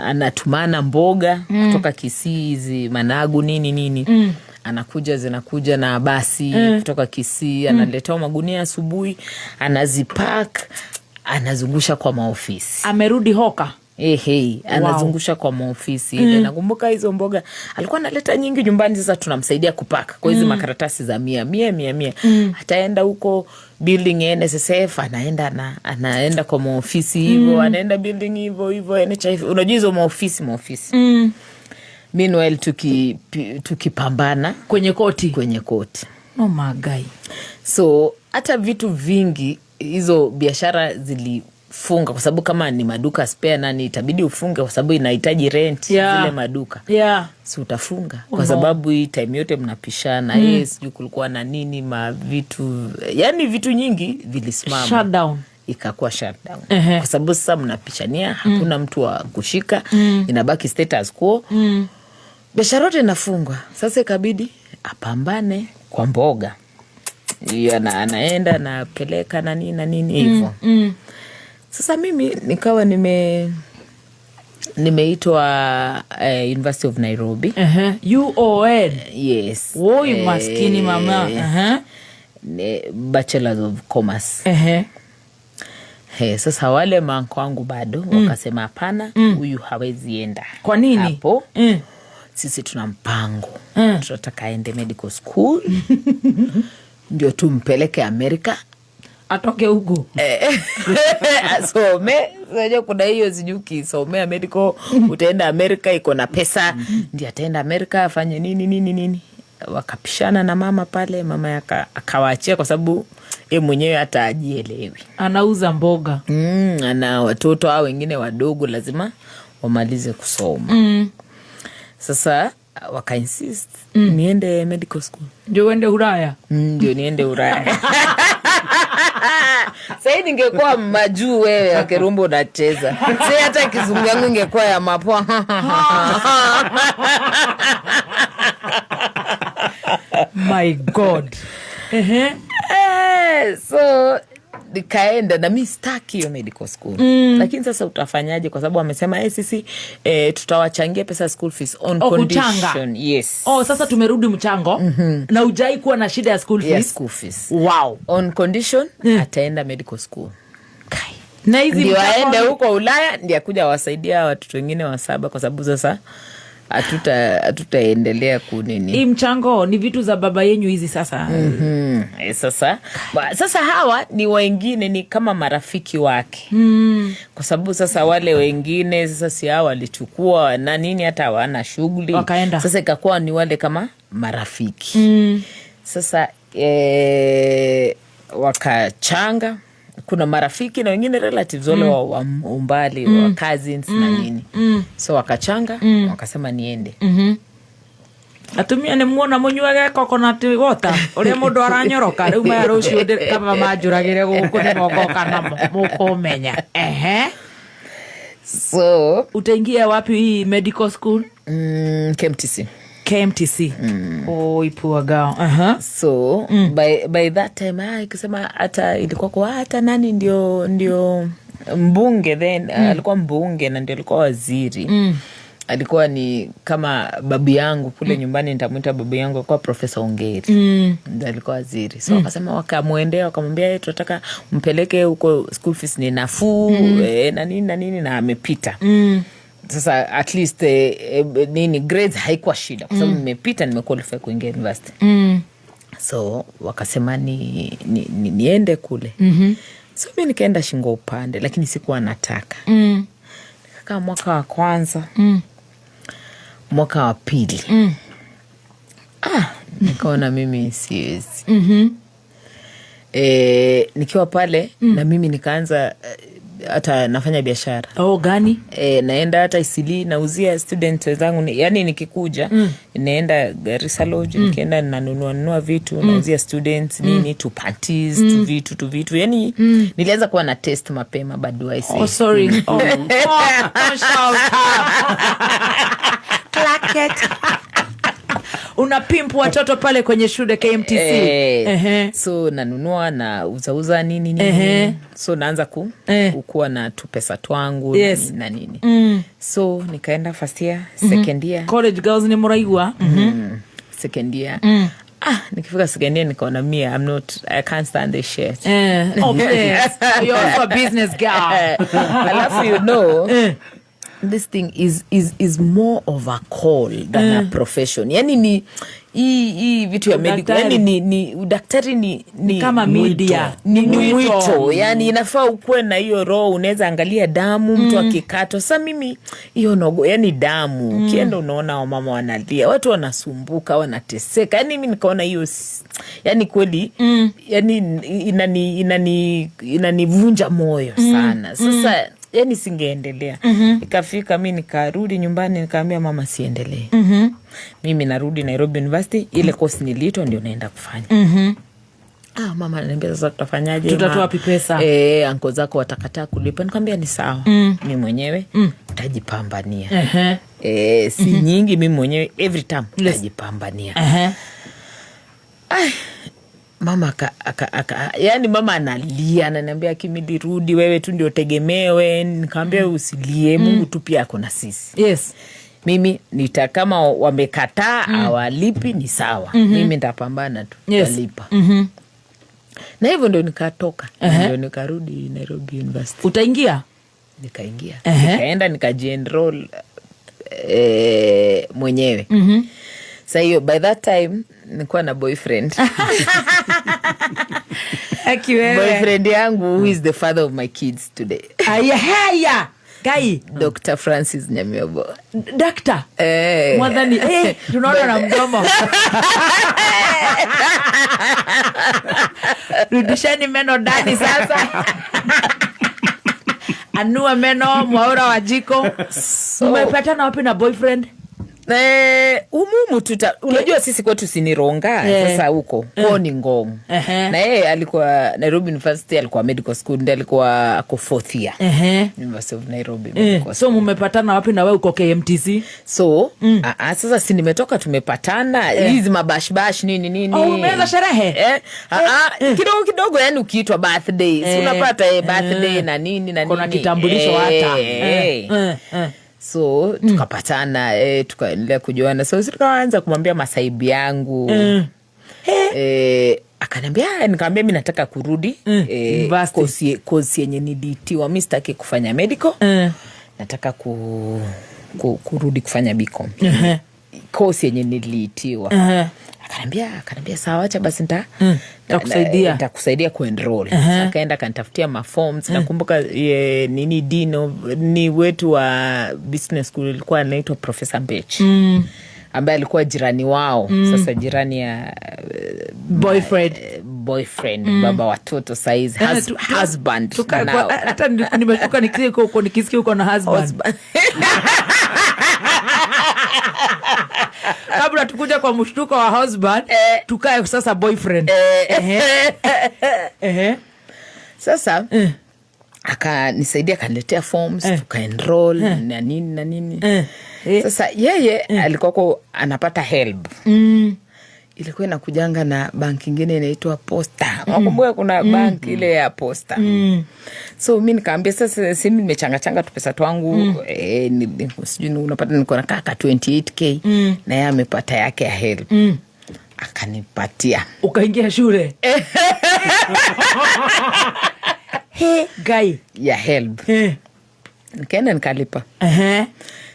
anatumana mboga kutoka Kisii, hizi managu, nini nini. Anakuja, zinakuja na basi kutoka Kisii, analetewa magunia asubuhi, anazipack, anazungusha kwa maofisi. Amerudi hawker. Ehe, anazungusha kwa maofisi ile. Nakumbuka hizo mboga alikuwa analeta nyingi nyumbani. Sasa tunamsaidia kupack kwa hizi makaratasi za mia mia mia mia. Ataenda huko building ya NSSF, anaenda kwa maofisi hivo, anaenda building hivo hivo NHIF, unajua hizo maofisi maofisi. Meanwhile tukipambana kwenye koti. Kwenye koti. Oh my guy. So hata vitu vingi, hizo biashara zilifunga kwa sababu kama ni maduka spare nani, itabidi ufunge kwa sababu inahitaji rent zile maduka. Si utafunga kwa No. sababu hii time yote mnapishana. Sijui kulikuwa na nini, mavitu, yani vitu nyingi vilisimama. Shutdown. Ikakuwa shutdown kwa sababu sasa mnapishania, hakuna mtu wa kushika, inabaki status quo, biashara yote inafungwa. Sasa ikabidi apambane kwa mboga hiyo, anaenda anapeleka na nini na nini hivo. Sasa mimi nikawa nimeitwa University of Nairobi. UON. Yes. Woi, maskini mama. Bachelors of Commerce. He, sasa wale maanko wangu bado wakasema hapana, huyu hawezi enda Kwa nini? hapo. Sisi tuna mpango, tunataka aende medical school ndio tumpeleke Amerika. Atoke huku. Asome. Unajua kuna hiyo, sijui ukisomea medical utaenda Amerika, iko na pesa, ndio ataenda Amerika afanye nini nini nini. Wakapishana na mama pale, mama akawaachia kwa sababu Ye mwenyewe hata ajielewi. Anauza mboga. Ana watoto au wengine wadogo, lazima wamalize kusoma. Sasa wakainsist niende medical school. Ndio uende Ulaya. Ndio niende Ulaya. Sahii ningekuwa majuu, wewe Akerumba unacheza sai, hata kizungu yangu ingekuwa ya mapua. My God. Ehe. So nikaenda na mi staki hiyo medical school, lakini sasa utafanyaje? Kwa sababu wamesema, sisi tutawachangia pesa ya school fees on Oh, kuchanga. condition. Yes. Oh, sasa tumerudi mchango. Na ujai kuwa na shida ya school fees? Yeah, school fees. Wow. On condition ataenda medical school. Kai. Na hizi Ndio mchango aende huko Ulaya, ndio akuja wasaidia watoto wengine wasaba, kwa sababu sasa hatutaendelea kunini. Hii mchango ni vitu za baba yenyu hizi sasa. Sasa hawa ni wengine, ni kama marafiki wake, kwa sababu sasa wale wengine sasa si hawa walichukua na nini, hata hawana shughuli. Wakaenda. Sasa ikakuwa ni wale kama marafiki. Sasa wakachanga, kuna marafiki na wengine relatives wale wa umbali, wa cousins na nini. So wakachanga, wakasema niende. Atumia nä muona må nyuage coconut water å rä a må ndå aranyoroka rä u maya rå cio kaba manjå ragä re gå kå nä mogoka namo må kå menya ehe. So utaingia wapi hii medical school? KMTC. KMTC. Oi, poor girl. So by that time, ikisema hata ilikuwa kwa hata nani ndio mbunge then, alikuwa mbunge na ndio alikuwa waziri. Alikuwa ni kama babu yangu kule nyumbani, nitamwita babu yangu, alikuwa Profesa Ongeri. Ndio alikuwa waziri. So wakasema, wakamwendea, wakamwambia, "Tunataka mpeleke huko, school fees ni nafuu, na nini na nini, na amepita." Sasa at least nini, grades haikuwa shida kwa sababu nimepita, nimequalify kuingia university. So wakasema niende kule. So mi nikaenda shingo upande, lakini sikuwa nataka. Nikakaa mwaka wa kwanza, mwaka wa pili. Nikaona mimi siwezi. Nikiwa pale na mimi nikaanza hata nafanya biashara. Oh, gani? Naenda hata Eastleigh, nauzia student wenzangu, yani nikikuja naenda Garissa Lodge, nikienda nanunua nunua vitu, nauzia students nini, tu panties, tu vitu. Yani nilianza kuwa na taste mapema, but do I say? Oh, sorry. Oh, don't shout. Clack it. Una pimp watoto pale kwenye shule KMTC. So nanunua na uzauza nini nini. So naanza kukuwa na tupesa twangu na nini, na nini. So nikaenda first year, second year. College girls ni muraigua. Second year, nikifika second year nikaona me, I'm not, I can't stand this shit. Oh, please. You're also a business girl. Alafu this thing is more of a call than a profession. Yani ni hii vitu ya medical, Udaktari. yani ni udaktari ni Kama media. ni Mwito. mwito. Yani inafaa ukuwe na hiyo roho, unaweza angalia damu mtu akikatwa. Sasa mimi hiyo nogo, yani damu ukienda unaona wamama wanalia, watu wanasumbuka, wanateseka. Yani mi nikaona hiyo yani kweli, yani inanivunja moyo sana. Sasa yani singeendelea. Ikafika mi nikarudi nyumbani, nikaambia mama siendelee. Mimi narudi Nairobi University, ile course niliitwa ndio naenda kufanya. Mama ananiambia, "Sasa tutafanyaje? Tutatoa wapi pesa?" Anko zako watakataa kulipa. Nikamwambia ni sawa, mi mwenyewe tajipambania. Si nyingi, mi mwenyewe every time tajipambania. Mama aka, yani mama analia, ananiambia, "Kimili, rudi, wewe tu ndio tegemewe." Nikamwambia, "Usilie, Mungu tu pia ako na sisi." Mimi nita kama wamekataa awalipi ni sawa, mimi ntapambana tu, talipa. Na hivyo ndio nikatoka. Ndio nikarudi Nairobi University. Utaingia? Nikaingia. Nikaenda nikajienroll mwenyewe. Sa hiyo by that time nilikuwa na boyfriend. Aki wewe. Boyfriend yangu who is the father of my kids today. Aya, haya Gai. Dr Francis Nyamiobo. Dakta. Eh. Mwathani, tunaona na mdomo. Rudisheni meno ndani sasa. Anua meno, Mwaura wa jiko. Umepatana wapi na boyfriend? Umumu tuta, unajua sisi kwetu si ni Ronga. Sasa huko kwao ni Ngong. Na yeye alikuwa Nairobi University, alikuwa medical school, ndi alikuwa ako fourth year. University of Nairobi Medical So mumepatana wapi na we uko KMTC? So sasa si nimetoka, tumepatana hizi mabashbash nini nini. Oh, umeanza sherehe? Kidogo kidogo, yani ukiitwa birthday, si unapata birthday na nini na Kuna nini. Kitambulisho hata. So tukapatana, tukaendelea kujuana, so tukaanza kumwambia masaibu yangu. Akaniambia, "Ah," nikamwambia mi nataka kurudi University. Kosi yenye niliitiwa. Mi sitaki kufanya medical, nataka kurudi kufanya BCom, kosi yenye niliitiwa. Akaniambia sawa, acha basi nita Nitakusaidia. Nitakusaidia kuenroll. Sasa akaenda akanitafutia maforms. Nakumbuka nini, dean ni wetu wa business school ilikuwa anaitwa Professor Mbech, ambaye alikuwa jirani wao, sasa jirani ya Boyfriend. Boyfriend, baba watoto saizi, husband now. Hata nimeshtuka nikisikia uko na husband. Husband. Kabla tukuja kwa mshtuko wa husband, tukae sasa boyfriend. Ehe. Ehe. Sasa akanisaidia, akaniletea forms, tukaenroll na nini na nini. Sasa yeye alikuwako anapata HELB. Ilikuwa inakujanga na bank ingine inaitwa Posta. Nakumbuka kuna bank ile ya Posta. So mi nikaambia sasa simi nimechangachanga tu pesa twangu, sijui unapata niko na kaka 28K, na yeye amepata yake ya HELB, akanipatia. Ukaingia shule. He, guy. Ya HELB. Nikaenda nikalipa.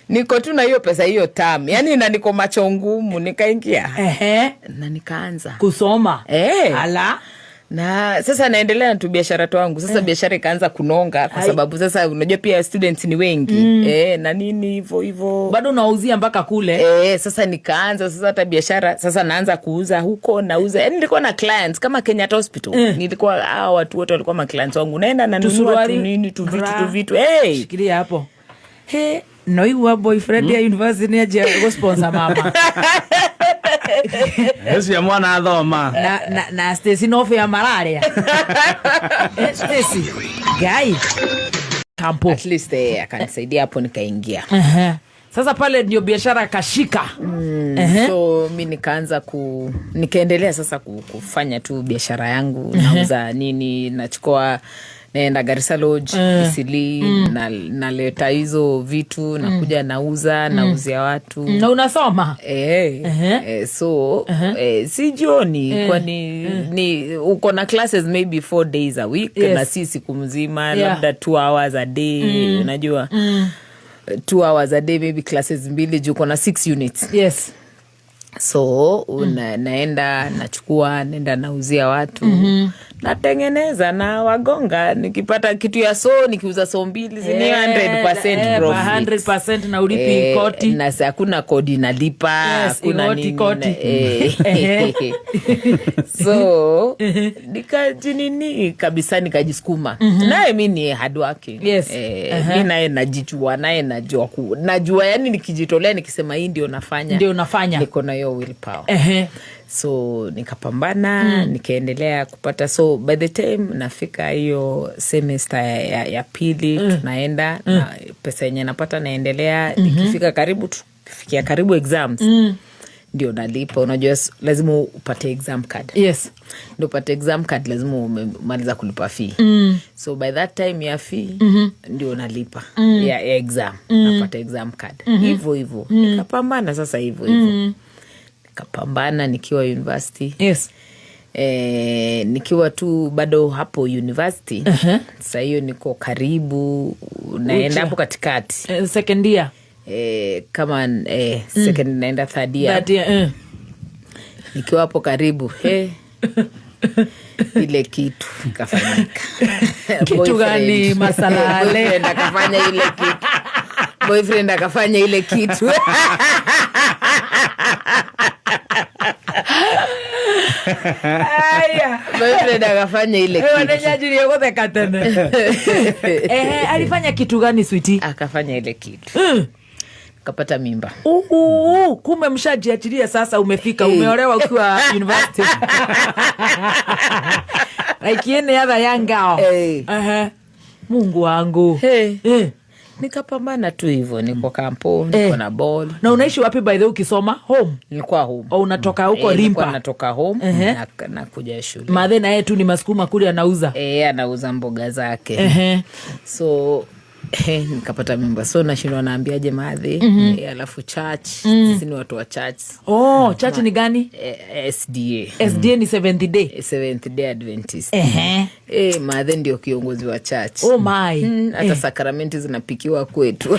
Niko tu na hiyo pesa hiyo tam, yani na niko macho ngumu, nikaingia na nikaanza Kusoma. Eh. Ala. Na sasa naendelea na tu biashara twangu. Sasa biashara ikaanza kunonga kwa Ai. sababu sasa unajua pia students ni wengi, na nini hivo hivo. Bado unauzia mpaka kule. Sasa nikaanza sasa hata biashara, sasa naanza kuuza huko, nauza, yani nilikuwa na clients kama Kenyatta Hospital. Nilikuwa, hao watu wote walikuwa ma clients wangu, naenda nanunua tu Tusuruali, nini tu vitu bra. tu vitu, hey. Shikilia hapo. He, noigua boyfriend ya university ni aje gusponsor mama. Ũcio mwana athoma. Na Stacy no ya malaria. Stacy guy kampo. At least akanisaidia hapo nikaingia. Ehe. Sasa pale ndio biashara kashika. So mi nikaanza nikaendelea sasa kufanya tu biashara yangu, nauza nini, nachukua, naenda Garissa Lodge, Eastleigh, naleta hizo vitu, nakuja nauza, nauzia watu. Na unasoma. So si jioni, kwani ni uko na classes maybe 4 days a week, na si siku mzima, labda 2 hours a day, unajua 2 hours a day, maybe classes mbili juu uko na six units. So naenda nachukua, naenda nauzia watu, natengeneza na wagonga, nikipata kitu ya so, nikiuza so mbili si ni 100% profit. 100% na ulipi koti. Na hakuna kodi nalipa. Yes, Hakuna igoti, nini koti. So nikajinini kabisa, nikajisukuma. Naye mi ni hardworking. Mi naye najijua, naye najua najua yani nikijitolea, nikisema hii ndio nafanya, Ndio unafanya. Niko na hiyo willpower. So nikapambana, nikaendelea kupata. So by the time nafika hiyo semester ya pili, tunaenda na pesa yenye napata naendelea. Nikifika karibu, tukifikia karibu exams, ndio nalipa. Unajua lazima upate exam card. Ndio upate exam card lazima umemaliza kulipa fee. So by that time ya fee ndio nalipa ya exam, napata exam card. Hivo hivo nikapambana sasa, hivo hivo nikapambana nikiwa university. Nikiwa tu bado hapo university. Sa hiyo niko karibu naenda hapo katikati. Second year. Kama second naenda third year. That year. Nikiwa hapo karibu, he, ile kitu ikafanyika. Kitu gani, Boyfriend. Masalale? Boyfriend akafanya ile kitu, boyfriend akafanya ile kitu. Aya. Boyfriend akafanya ile kitu. Wanenyajirie gutheka tene. Ehe, alifanya kitu gani, sweetie? Akafanya ile kitu, kapata mimba. Uhu, kumbe mshajiachilia sasa, umefika, umeolewa ukiwa university like any other young girl. Eh. Ehe. Mungu wangu. Hey. Eh. Nikapambana tu hivyo, niko kampo, niko na ball. Na unaishi wapi, by the way, ukisoma? Home? Nilikuwa home. O unatoka huko? Eh, nilikuwa Rimpa? natoka home Ehe. na kuja shule. Madhe na yeye tu ni masukuma kule anauza. Eh, anauza mboga zake. So nikapata mimba, so nashindwa naambiaje madhe. Alafu church, sisi ni watu wa church. Oh, church ni gani? SDA. SDA ni Seventh Day? Seventh Day Adventist. Ehe. Madhe ndio kiongozi wa church. Oh my. Hata sakramenti zinapikiwa kwetu.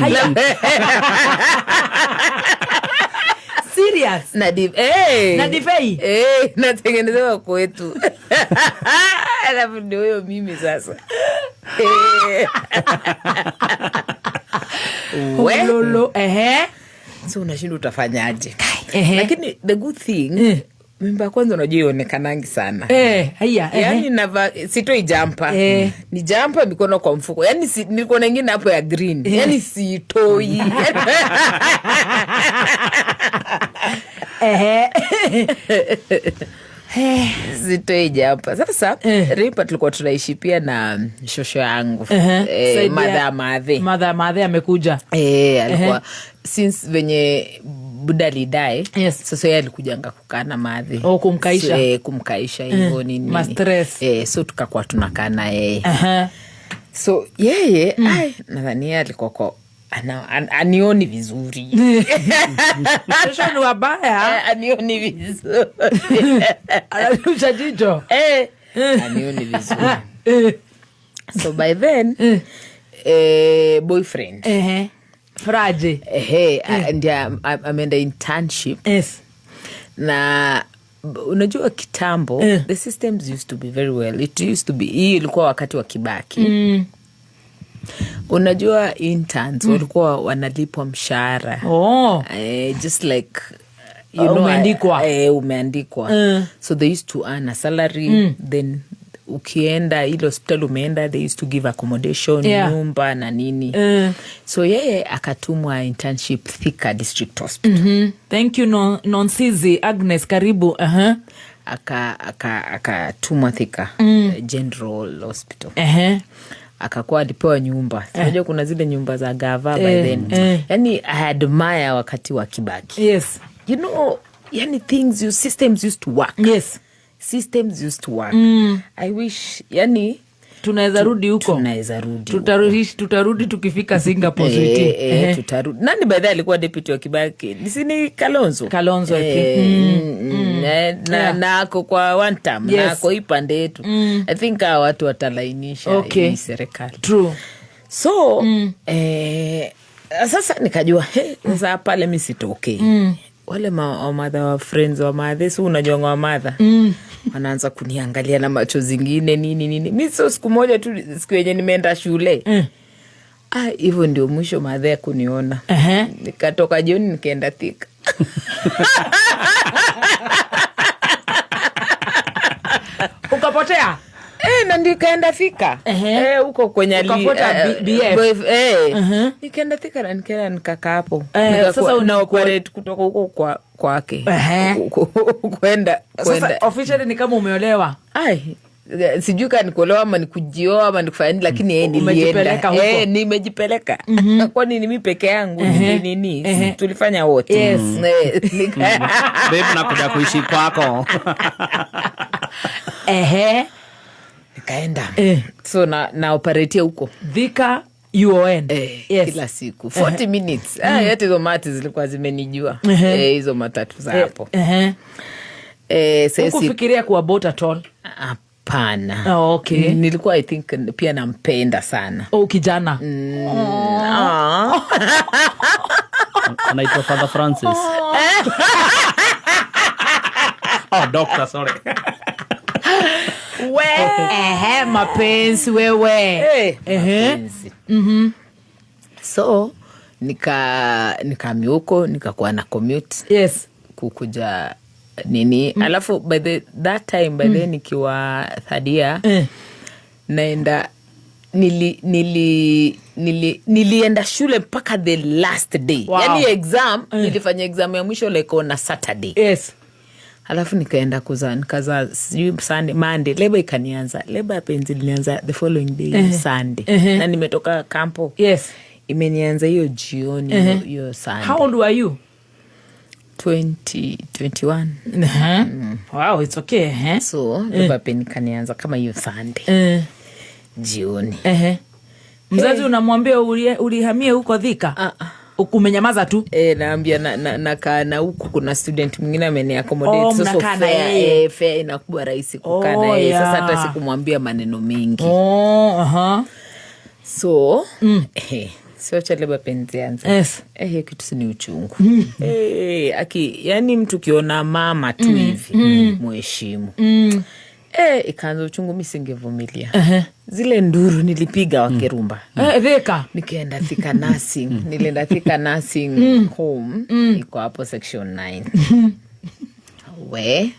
Serious? Na hey. Na divei? Eh, natengenezewa kwetu, alafu ndio huyo mimi sasa. Eh. We. Lolo. Ehe. So unashinda utafanyaje. Ehe. Lakini the good thing, mimba ya kwanza unajua ionekanangi sana. Eh, haya, ehe. Yani nava sitoi jumper. Ni jumper, mikono kwa mfuko, yani si, nilikuwa na ingine hapo ya green, yani siitoi. Sitoi jumper sasa. Rimpa tulikuwa tunaishi pia na shosho yangu. Saidia- Madha madhe. Madha madhe amekuja. Alikuwa since venye buda alidie. Sasa yeye alikujanga kukaa na madhe. Oh, kumkaisha. So, kumkaisha hivo nini. Ma stress. So tukakuwa tunakaa na yeye. So yeye, ai, nadhani yeye alikuwa kwa anioni vizuri. Shosho ni wabaya. Anioni vizuri. Anarusha jicho. Anioni vizuri. So by then, boyfriend, Ehe. Fraje. Ehe, ndiye ameenda internship. Na unajua kitambo, the systems used to be very well, it used to be, hii ilikuwa wakati wa Kibaki. Unajua interns walikuwa wanalipwa mshahara. Just like you know, Umeandikwa. Umeandikwa. So they used to earn a salary, then ukienda ile hospital umeenda, they used to give accommodation, nyumba na nini. So yeye akatumwa internship Thika District Hospital. Thank you, Nonsizi Agnes, karibu. Akatumwa Thika General Hospital. Akakuwa alipewa nyumba. Unajua kuna zile nyumba za gava by then. Yani I admire wakati wa Kibaki. Yani things you, systems used to work. Systems used to work. I wish yani Tunaweza rudi huko. Tunaweza rudi huko. Tutarudi tukifika Singapore, sweetie. Tutarudi. Nani by the way alikuwa deputy wa Kibaki? Sini Kalonzo? Kalonzo, I think. Na, na ako kwa one term. Na ako hii pande yetu. I think hawa watu watalainisha hii serikali. True. So sasa nikajua, he, sasa pale mi sitokei. Wale wamadha wa friends wa madhe, si unajuanga wamadha wanaanza kuniangalia na macho zingine, nini nini. Mi so siku moja tu, siku yenye nimeenda shule, ah, hivyo ndio mwisho madhe ya kuniona. Nikatoka jioni, nikaenda Thika. Ukapotea. Na nikaenda Thika. Huko kwenye Ukafuata BF. Nikaenda Thika na nikaenda nikakaa hapo. Sasa na operate kutoka huko kwa kwake kwenda Sasa kwenda officially ni kama umeolewa. Ai, sijui kaa nikuolewa ama nikujioa ama nikufanya nini, lakini Umejipeleka nilienda. huko. Nimejipeleka, kwani ni mi peke yangu? Nini, tulifanya wote. Babe, nakuja kuishi kwako. Nikaenda. So na operatia huko. Thika UoN. Kila siku 40 minutes. Yote hizo mati zilikuwa zimenijua. Hizo matatu za hapo. Hukufikiria kuabort at all? Hapana. Oh, okay. Nilikuwa, I think, pia nampenda sana. Oh, kijana. Ah. Anaitwa Father Francis. Oh, doctor, sorry. We, ehe, mapenzi wewe. Mapenzi. So nikahamia huko, nikakuwa na commute kukuja Nini, alafu by that time, by then nikiwa third year, naenda nilienda shule mpaka the last day. Yani exam, nilifanya exam ya mwisho like on a Saturday. Alafu nikaenda kuzaa, nikazaa sijui Sunday, Monday labour ikanianza. Labour ya pains ilinianza the following day, Sunday, na nimetoka kampo. Imenianza hiyo jioni, hiyo Sunday. How old were you? 20, 21. Wow, it's okay, eh? So labour pain ikanianza kama hiyo Sunday jioni. Mzazi unamwambia ulihamie huko Thika? Ah, ah. Umenyamaza tu? E, naambia nakaa na huku kuna student mwingine ameniaccommodate. Oh, Sasa mnakaa na fare, yeye. eh, fare inakuwa rahisi kukaa Oh, na yeye. Sasa hata sikumwambia maneno mengi. So siwacha labour pains ianze. Hiyo kitu si ni uchungu? Aki, yani mtu ukiona mama tu hivi, mheshimu. Ikaanza uchungu, mi singevumilia. Zile nduru nilipiga Wakirumba. Thika. Nikaenda Thika Nursing, nilienda Thika Nursing Home, iko hapo section 9. We,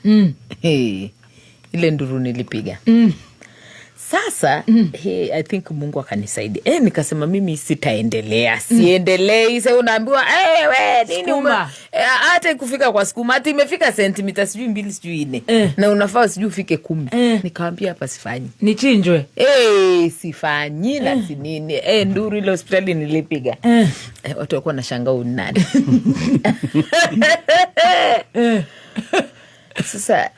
hey, ile nduru nilipiga sasa, hey, I think Mungu akanisaidia. Nikasema mimi sitaendelea, siendelei. Sa unaambiwa, hey, we nini, Sukuma. Hata kufika kwa sukuma, hata imefika sentimita sijui 2, sijui 4, na unafaa sijui ufike 10. Nikawambia hapa sifanyi. Nichinjwe. Hey, sifanyi na sinini. Hey, nduru ile hospitali nilipiga, watu walikuwa nashangaa huyu ni nani. Sasa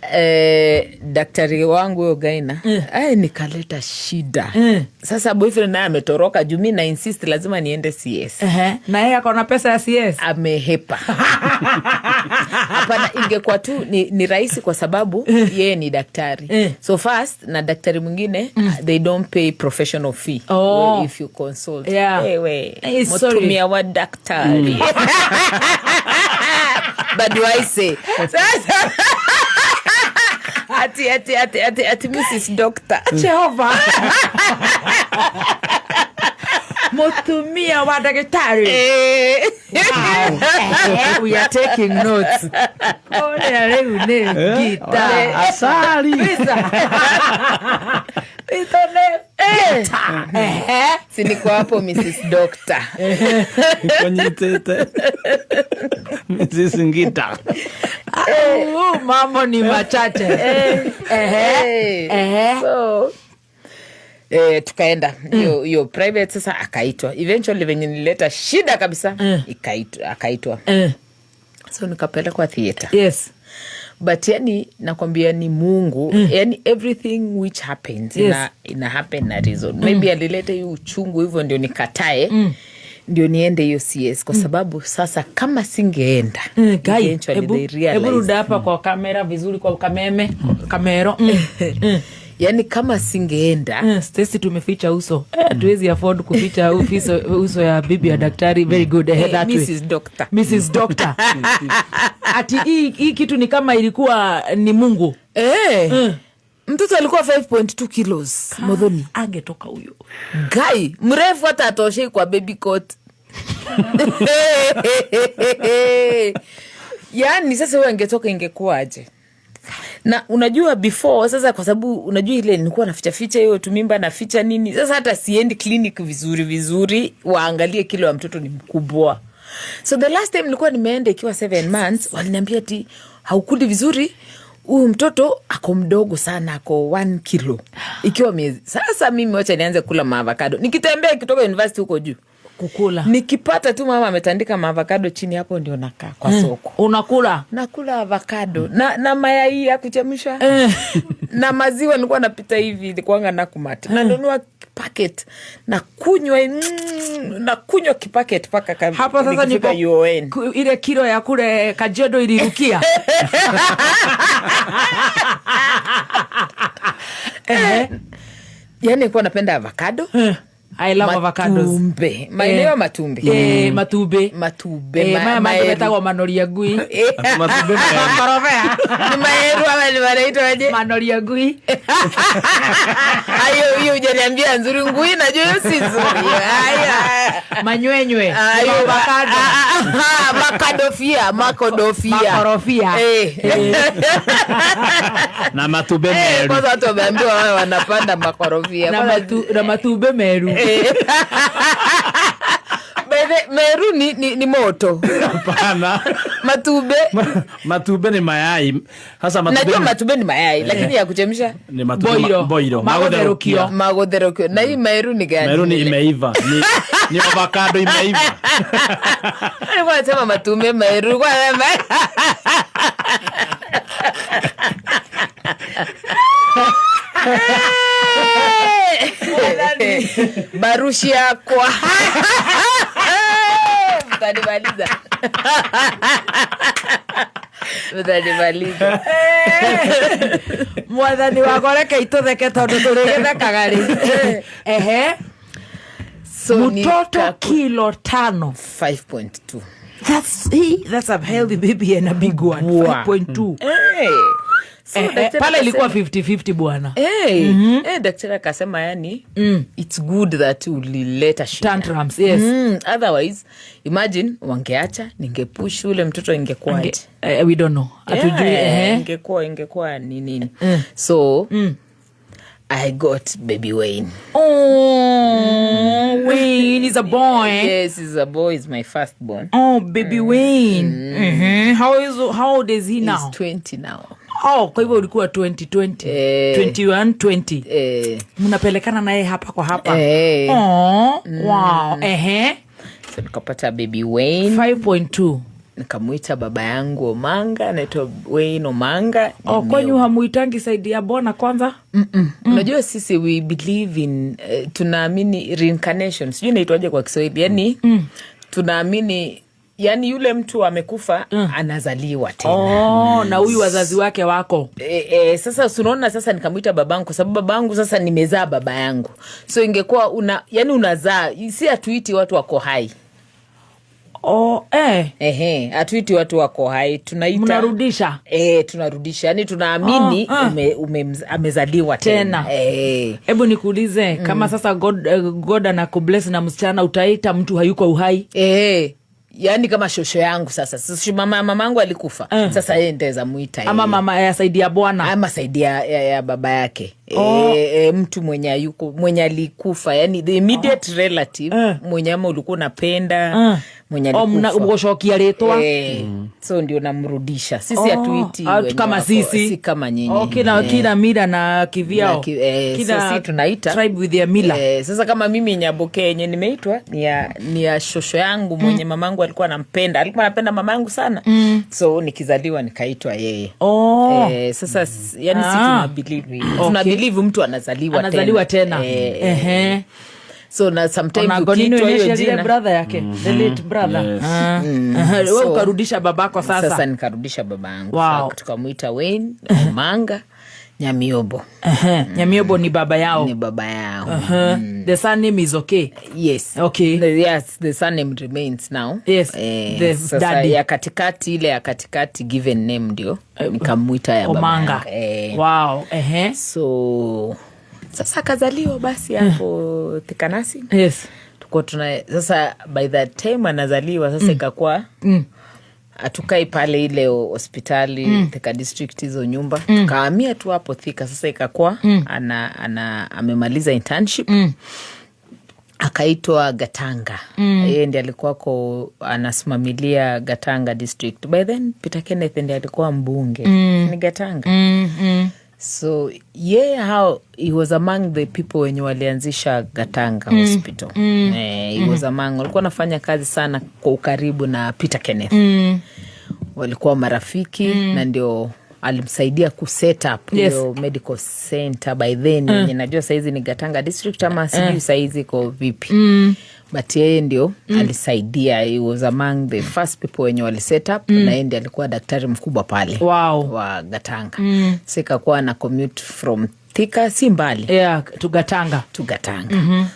daktari wangu huyo gynae, nikaleta shida. Sasa boyfriend naye ametoroka juu mi na insist lazima niende CS. Na yeye akona pesa ya CS? Amehepa. Hapana, ingekuwa tu ni rahisi kwa sababu yeye ni daktari. So first na daktari mwingine, they don't pay professional fee if you consult. Ewe, Sorry. mutumia wa daktari. But do I say sasa ati Mrs Doctor. Jehova, mutumia wa daktari. Wow. We are taking notes. Ũrĩa rĩu nĩ ngita. Asali. Ehe. Si niko hapo Mrs Doctor. Konyitete Mrs Ngita. Au, mambo ni machache. Ehe. So tukaenda hiyo private. Sasa akaitwa eventually, venye nilileta shida kabisa, akaitwa. So nikapelekwa theatre. But yani nakwambia ni Mungu. Yani everything which happens ina happen na reason. Maybe alileta hiyo uchungu hivyo ndio nikatae, ndio niende hiyo CS, kwa sababu sasa kama singeenda, Guy, eventually they hebu realized. Ruda hapa kwa kamera vizuri, kwa kameme kamero. Yani kama singeenda. Stacy, tumeficha uso. Hatuwezi afford kuficha uso ya bibi ya daktari. Very good. That way. Mrs Doctor. Mrs Doctor. Ati hii kitu ni kama ilikuwa ni Mungu. Mtoto alikuwa 5.2 kilos, Modhoni. Angetoka huyo. Guy, mrefu hata atoshei kwa baby cot. Yani sasa huyo angetoka ingekuwaje? Na unajua before sasa, kwa sababu unajua ile nilikuwa naficha ficha hiyo tumimba, naficha nini, sasa hata siendi clinic vizuri vizuri waangalie kilo ya mtoto ni mkubwa. So the last time nilikuwa nimeenda ikiwa 7 months, waliniambia ati haukuli vizuri, huyu mtoto ako mdogo sana, ako 1 kilo ikiwa miezi. Sasa mimi wacha nianze kula maavocado nikitembea kutoka university huko juu. Kukula. Nikipata tu mama ametandika maavocado chini hapo, ndio nakaa kwa soko. Unakula. Nakula avocado na mayai ya kuchemsha na maziwa. Nilikuwa napita hivi, nilikuwanga nakumata, nanunua packet na kunywa, na kunywa kipacket mpaka Hapo sasa nikifika ndipo UoN. Ile kilo ya kule Kajiado ilirukia. Yani nilikuwa napenda avocado. I love avocados. Matumbe, maeneo ya matumbe. Matumbe. Matumbe. Maya mandu Maeru. metagwo manoria ngui. Matumbe maembe. Makorobea. Ni maeru ama ni wanaitwa aje? Manoria ngui. Ayo, hiyo hujaniambia nzuri. Ngui najua hiyo si nzuri. Haya. Manywenywe. Ayo, Avocado. Ah, ah, makadofia, makodofia. Makorofia. Eh. Na matube Eh, meru. Kwanza watu wameambiwa wawe wanapanda makorofia. Na na matube meru. By meru ni moto. Hapana. Matube. Matube ni mayai. Sasa matube Najua matube ni mayai, lakini ya kuchemsha? Ni matube Boiro. Boiro. Magotherũkio. Magotherokio. Na hii meru ni gani? Meru ni imeiva. Ni avocado imeiva. Nilikuwa nasema matume meru. Nilikuwa nasema. Barushi yakwa. Mtanimaliza. Mtanimaliza. Mwathani wakwa, reke itutheke tondu turigithekaga ri. Ehe. So Mtoto kilo 5. 5.2. That's a healthy baby and a big one. Wow. 5.2. Hey. So daktari Pale ilikuwa akasema 50-50, bwana. Hey, daktari akasema yani it's good that ulileta shida. Tantrums, yes. Otherwise imagine wangeacha ningepush ule mtoto, ingekuwaje? We don't know. Hatujui. Yeah, Ehe. ingekuwa ni nini. So I got baby Wayne. Oh, Wayne is a boy. Yes, he's a boy. He's my first born. Oh, baby Wayne. How old is he now? He's 20 now. Oh, kwa hivyo ulikuwa 2020. Eh. 21, 20. Eh. Mnapelekana naye hapa kwa hapa. Eh. Oh, wow. Ehe. So nikapata baby Wayne. 5.2. Nikamwita baba yangu Omanga, anaitwa Wayne Omanga. Oh, kwenyu hamuitangi side ya bwana kwanza? Mm. Unajua sisi we believe in tunaamini reincarnation, sijui inaitwaje kwa Kiswahili, yani tunaamini yani yule mtu amekufa anazaliwa tena. Oh, na huyu wazazi wake wako. E, e, sasa tunaona sasa nikamwita babangu kwa sababu babangu sasa nimezaa baba yangu, so ingekuwa una, yani unazaa, si hatuiti watu wako hai. Oh, eh. Ehe, hatuiti watu wako hai, tunaita Mnarudisha. E, tunarudisha, yani tunaamini Oh, ah. amezaliwa tena, Tena. E. Hebu nikuulize, kama sasa God anakubless na msichana, utaita mtu hayuko uhai? E, yani kama shosho yangu sasa mamangu alikufa, sasa yeye ndaweza muita Ama yeye. mama ya side ya bwana. Ama side ya baba yake. Oh. E, mtu mwenye ayuko, mwenye alikufa, yani the immediate relative mwenye ama ulikuwa unapenda, mwenye Oh, alikufa. Gũcokia rĩtwa. E, so ndio namrudisha. Sisi Oh, hatuiti ah, wenye kama wako, sisi. si kama nyinyi. Oh, kila mila na kivyao. Na Kila so si tunaita tribe with their mila. Eh, sasa kama mimi Nyaboke yenye nimeitwa ni ya shosho yangu mwenye mamangu alikuwa anampenda, alikuwa anapenda mamangu sana, so nikizaliwa nikaitwa yeye. Oh. Eh, sasa yani si Ah. tuna believe tuna believe mtu anazaliwa Anazaliwa tena. Eh, Ehe. so na sometimes Ona ukiitwa hiyo initially jina brother yake, the late brother. Yes. Ah. Aha, wewe ukarudisha babako sasa. Sasa nikarudisha baba yangu. Wow. Sasa tukamwita Wayne Omanga Nyamiobo. Ehe, Nyamiobo ni baba yao. Ni baba yao. Aha. The surname is okay. Yes. Okay. Yes, the surname remains now. Yes, Eh, the sasa daddy. ya katikati, ile ya katikati given name ndio nikamwita ya baba Omanga. yangu. Eh, Wow. Ehe. so sasa akazaliwa basi hapo Thika Nursing. Tukuwa tuna sasa by the time anazaliwa sasa ikakuwa hatukai pale ile hospitali Thika District, hizo nyumba, tukahamia tu hapo Thika. Sasa ikakuwa ana amemaliza internship, akaitwa Gatanga. Yeye ndi alikuwako anasimamilia Gatanga District. By then Peter Kenneth ndi alikuwa mbunge, ni Gatanga. So yeye how he was among the people wenye walianzisha Gatanga Hospital. Eh, he was among, walikuwa wanafanya kazi sana kwa ukaribu na Peter Kenneth. Walikuwa marafiki na ndio alimsaidia kuset up hiyo medical center by then, yenye najua saizi ni Gatanga District ama sijui saizi iko vipi, but yeye ndio alisaidia. He was among the first people wenye wali set up na yeye ndio alikuwa daktari mkubwa pale wa Gatanga. So ikakuwa na commute from Thika, si mbali, Yeah, to Gatanga. To Gatanga.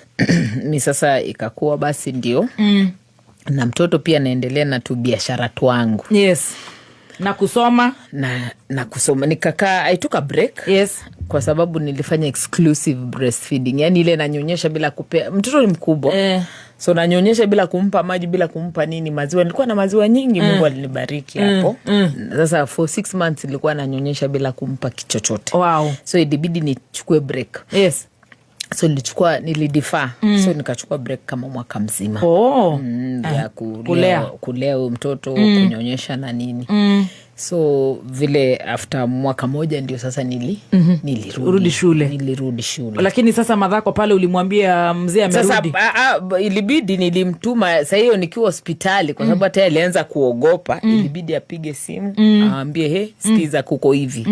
Mi sasa ikakuwa basi ndio na mtoto pia naendelea na tu biashara twangu. Yes. Na kusoma. Na kusoma nikakaa, I took a break. Kwa sababu nilifanya exclusive breastfeeding, yani ile nanyonyesha bila kupea mtoto, ni mkubwa, so nanyonyesha bila kumpa maji, bila kumpa nini, maziwa. Nilikuwa na maziwa nyingi, Mungu alinibariki hapo. Sasa for 6 months nilikuwa nanyonyesha bila kumpa kichochote. So ilibidi nichukue break. So nilichukua, nilidefer, so nikachukua break kama mwaka mzima ya Kulea. kulea huyo mtoto, kunyonyesha na nini. So vile after mwaka moja ndio sasa nilirudi Urudi shule. Nilirudi shule. Lakini sasa madhako pale ulimwambia mzee Sasa amerudi? ilibidi nilimtuma saa hiyo nikiwa hospitali, kwa sababu hata yeye alianza kuogopa. Ilibidi apige simu, awambie, "He, sikiza, kuko hivi."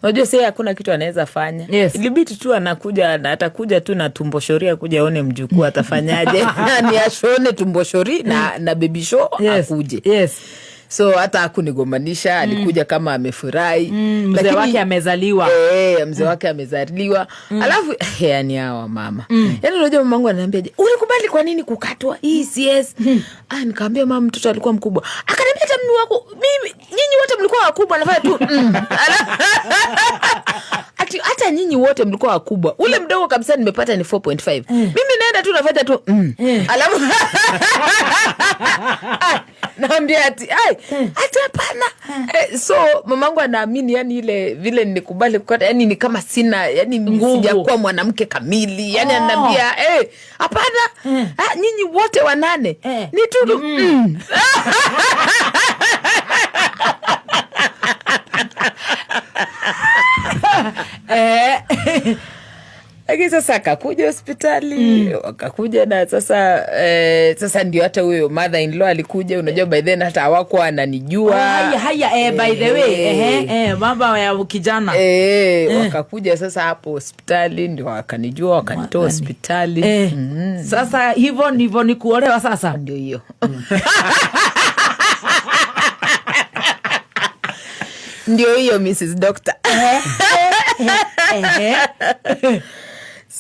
Unajua sasa hakuna kitu anaweza fanya. Ilibidi tu anakuja na atakuja tu na tumbo shori, akuja aone mjukuu, atafanyaje? Ni ashone tumbo shori na baby show, akuje. So hata hakunigombanisha, alikuja kama amefurahi. Mzee wake amezaliwa. Eh, mzee wake amezaliwa. Alafu yani hawa mama, yani unajua mamangu ananiambia, "Je, ulikubali kwa nini kukatwa hii CS?" Ah, nikaambia, "Mama, mtoto alikuwa mkubwa." Akaniambia, "Hata mimi wako mimi, nyinyi wote mlikuwa wakubwa." Nafanya tu Ati hata nyinyi wote mlikuwa wakubwa, ule mdogo kabisa nimepata ni 4.5, mimi naenda tu nafanya tu Alafu ah, naambia ati ai, ati hapana. So mamangu anaamini yani ile vile nilikubali kukata, yani ni kama sina, yani Nguvu. Sijakuwa mwanamke kamili yani. Oh. Ananiambia, "Eh, hapana, ah, nyinyi wote wanane ni tu." Lakini sasa akakuja hospitali, akakuja na sasa sasa ndio hata huyo mother in law alikuja. Unajua by then hata hawakuwa ananijua. Oh, haya haya, by the way, ehe, mama ya kijana. Eh, wakakuja sasa hapo hospitali ndio wakanijua, wakanitoa hospitali. Sasa hivyo ndivyo ni kuolewa sasa. Ndio hiyo, ndio hiyo Mrs Doctor.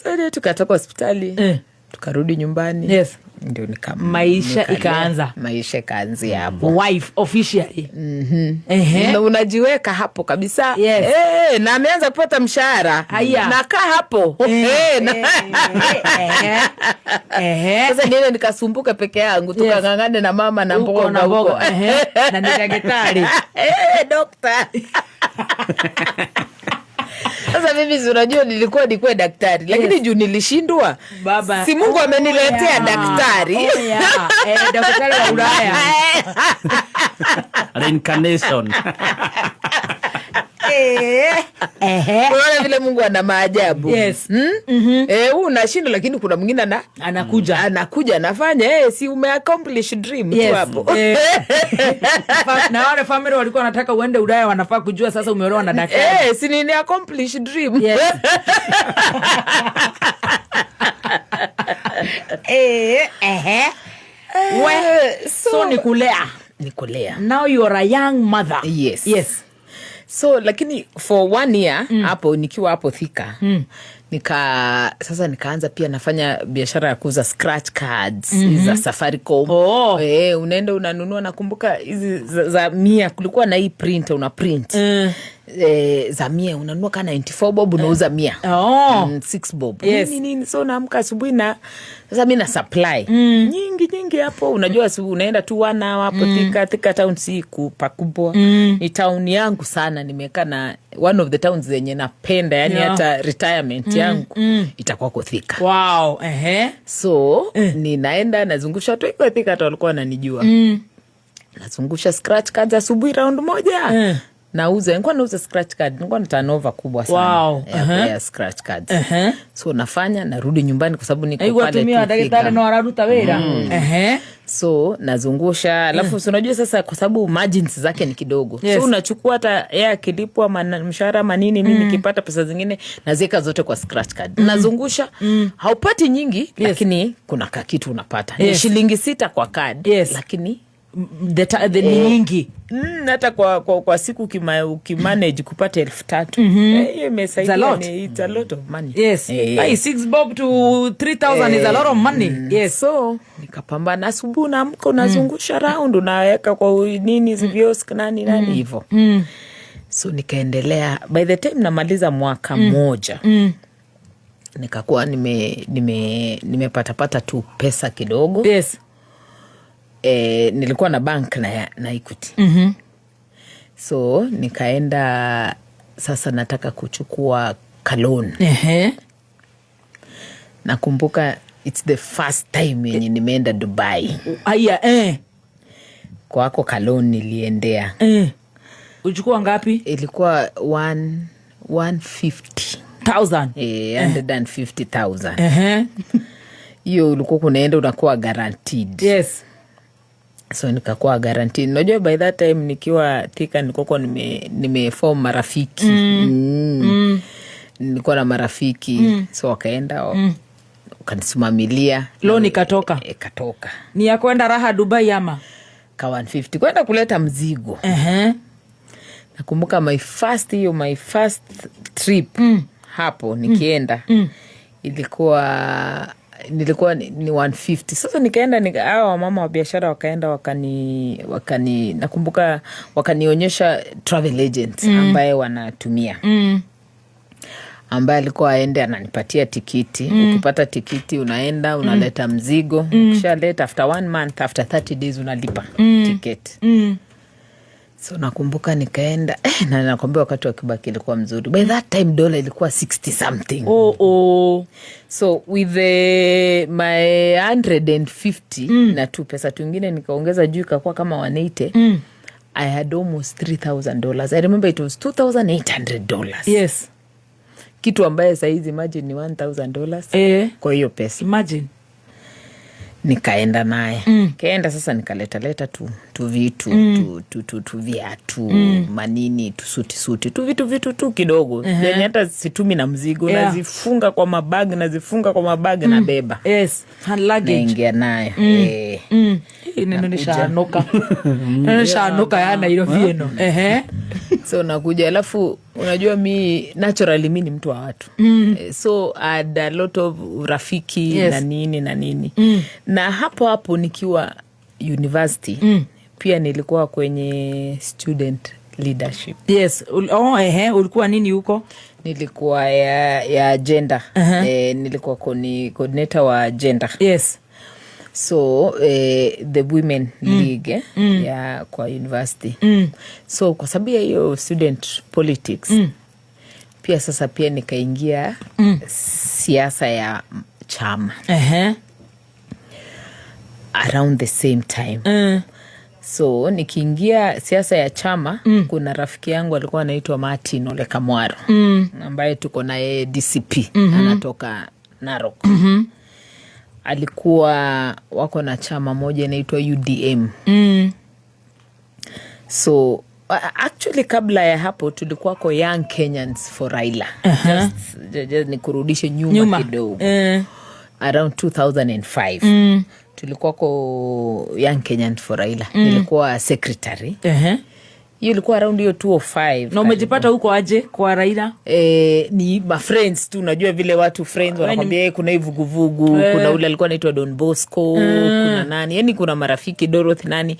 So ndio tukatoka hospitali, tukarudi nyumbani. Ndio Maisha nikalea. ikaanza. Maisha ikaanzia hapo. Wife officially. Na unajiweka hapo kabisa. Eh, na ameanza kupata mshahara. Haya. Nakaa hapo. Eh, sasa niende nikasumbuke peke yangu, tukang'ang'ane na mama na Huko mboga na mboga. huko. Ehe. Na ni daktari. Eh, dokta. Sasa mimi si unajua nilikuwa nikuwe daktari, lakini juu nilishindwa, Baba. si Mungu ameniletea daktari. Oh, yeah. Eh, daktari wa Ulaya. Reincarnation. Unaona vile Mungu ana maajabu. Hmm? Eh, huu unashindwa, lakini kuna mwingine ana Anakuja. Anakuja anafanya, eh, si umeaccomplish dream tu hapo. Na wale family walikuwa wanataka uende Ulaya wanafaa kujua sasa umeolewa na daktari. Eh, si nini accomplish dream. Yes. We, so ni kulea. Ni kulea. Now you are a young mother. Yes. So lakini for one year hapo nikiwa hapo Thika, sasa nikaanza pia nafanya biashara ya kuuza scratch cards za Safaricom. Oh. Eh, unaenda unanunua, nakumbuka hizi za 100, kulikuwa na hii printer una print. Eh, za 100 unanunua kaa 94 bob, unauza 100. Oh. 6 bob. Nini, nini. So naamka asubuhi na sasa mi na supply nyingi nyingi hapo. Unajua asubuhi unaenda tu one hour hapo Thika. Thika town si pakubwa, ni town yangu sana, nimekaa na one of the towns zenye napenda yani, hata retirement yangu itakuwa ko Thika. So ninaenda nazungusha, watu wengi wa Thika hata walikuwa wananijua. Nazungusha scratch cards asubuhi round moja, nauza, nilikuwa nauza scratch card, nilikuwa na turnover kubwa sana ya scratch cards. So nafanya, narudi nyumbani kwa sababu niko Aigua pale atumia tu ndagĩtarĩ Thika. no araruta wĩra. So nazungusha, alafu si unajua sasa kwa sababu margins zake ni kidogo, so unachukua hata yeye akilipwa mshahara manini, mi nikipata pesa zingine naziweka zote kwa scratch card, nazungusha. Haupati nyingi, lakini kuna kakitu unapata ni shilingi 6 kwa card, lakini The ni nyingi. Hata kwa siku ukimanage kupata 3,000, hiyo imesaidia. It's a lot. It's a lot of money. Yes. Ay, 6 bob to 3000 is a lot of money. Yes. So nikapambana, asubuhi unaamka unazungusha round, unaweka kwa nini, viosk, nani nani hivo. So nikaendelea. By the time namaliza mwaka mmoja, nikakuwa nimepatapata tu pesa kidogo. Nilikuwa na bank na Equity. So nikaenda sasa nataka kuchukua kaloan. Nakumbuka it's the first time yenye nimeenda Dubai. Aya, Kwako kaloan niliendea. Uchukua ngapi? Ilikuwa 150. Thousand. 150,000. Hiyo ulikuwa kunaenda unakuwa guaranteed. So nikakuwa guaranteed. Unajua by that time nikiwa Thika nilikuwa nimeform marafiki. Nilikuwa na marafiki, so wakaenda wakanisimamilia. Loan ikatoka. Ikatoka. Ni ya kwenda raha Dubai ama? Ka 150 kwenda kuleta mzigo. Nakumbuka my first trip hapo nikienda, ilikuwa nilikuwa ni 150. Sasa nikaenda hawa wamama wa biashara wakaenda wakani nakumbuka wakanionyesha travel agent ambaye wanatumia, ambaye alikuwa aende ananipatia tikiti. Ukipata tikiti unaenda unaleta mzigo. Ukishaleta, after one month, after 30 days unalipa tiketi. So nakumbuka nikaenda, na nakwambia wakati wa Kibaki ilikuwa mzuri. By that time dola ilikuwa 60 something. Oh. So with my 150 na tu pesa tungine nikaongeza juu ikakuwa kama 180. I had almost $3000. I remember it was $2800. Kitu ambaye saizi imagine ni $1000 kwa hiyo pesa. Imagine. Nikaenda naye. Kaenda sasa nikaletaleta tu vitu, tu viatu, manini, tusuti suti tu vitu vitu tu kidogo yenye hata situmi na mzigo. Nazifunga kwa mabag, nazifunga kwa mabag, nabeba. Yes, hand luggage. Naingia nayo. Hii neno nishanuka, neno nishanuka ya Nairobi ĩno. Ehe. So nakuja, alafu unajua mi naturally mi ni mtu wa watu. So I had a lot of rafiki na nini na nini. Na hapo hapo nikiwa university pia nilikuwa kwenye student leadership. Yes. Oh, ehe, ulikuwa nini huko? Nilikuwa ya gender. Nilikuwa coordinator wa gender. So the women league ya kwa university. So kwa sababu ya hiyo student politics, pia sasa pia nikaingia siasa ya chama around the same time. So nikiingia siasa ya chama, kuna rafiki yangu alikuwa anaitwa Martin Ole Kamwaro, ambaye tuko naye DCP, anatoka Narok. Alikuwa wako na chama moja inaitwa UDM. So actually kabla ya hapo tulikuwako Young Kenyans for Raila. Just nikurudishe nyuma, Nyuma kidogo. Around 2005 tulikuwako Young Kenyans for Raila. Nilikuwa secretary. Hiyo ilikuwa around hiyo 205. Na umejipata huko aje kwa Raila? Ni mafriends tu, unajua vile watu friends wanakwambia, "Eh, kuna hii vuguvugu." Kuna ule alikuwa anaitwa Don Bosco, kuna nani, yani kuna marafiki, Dorothy nani.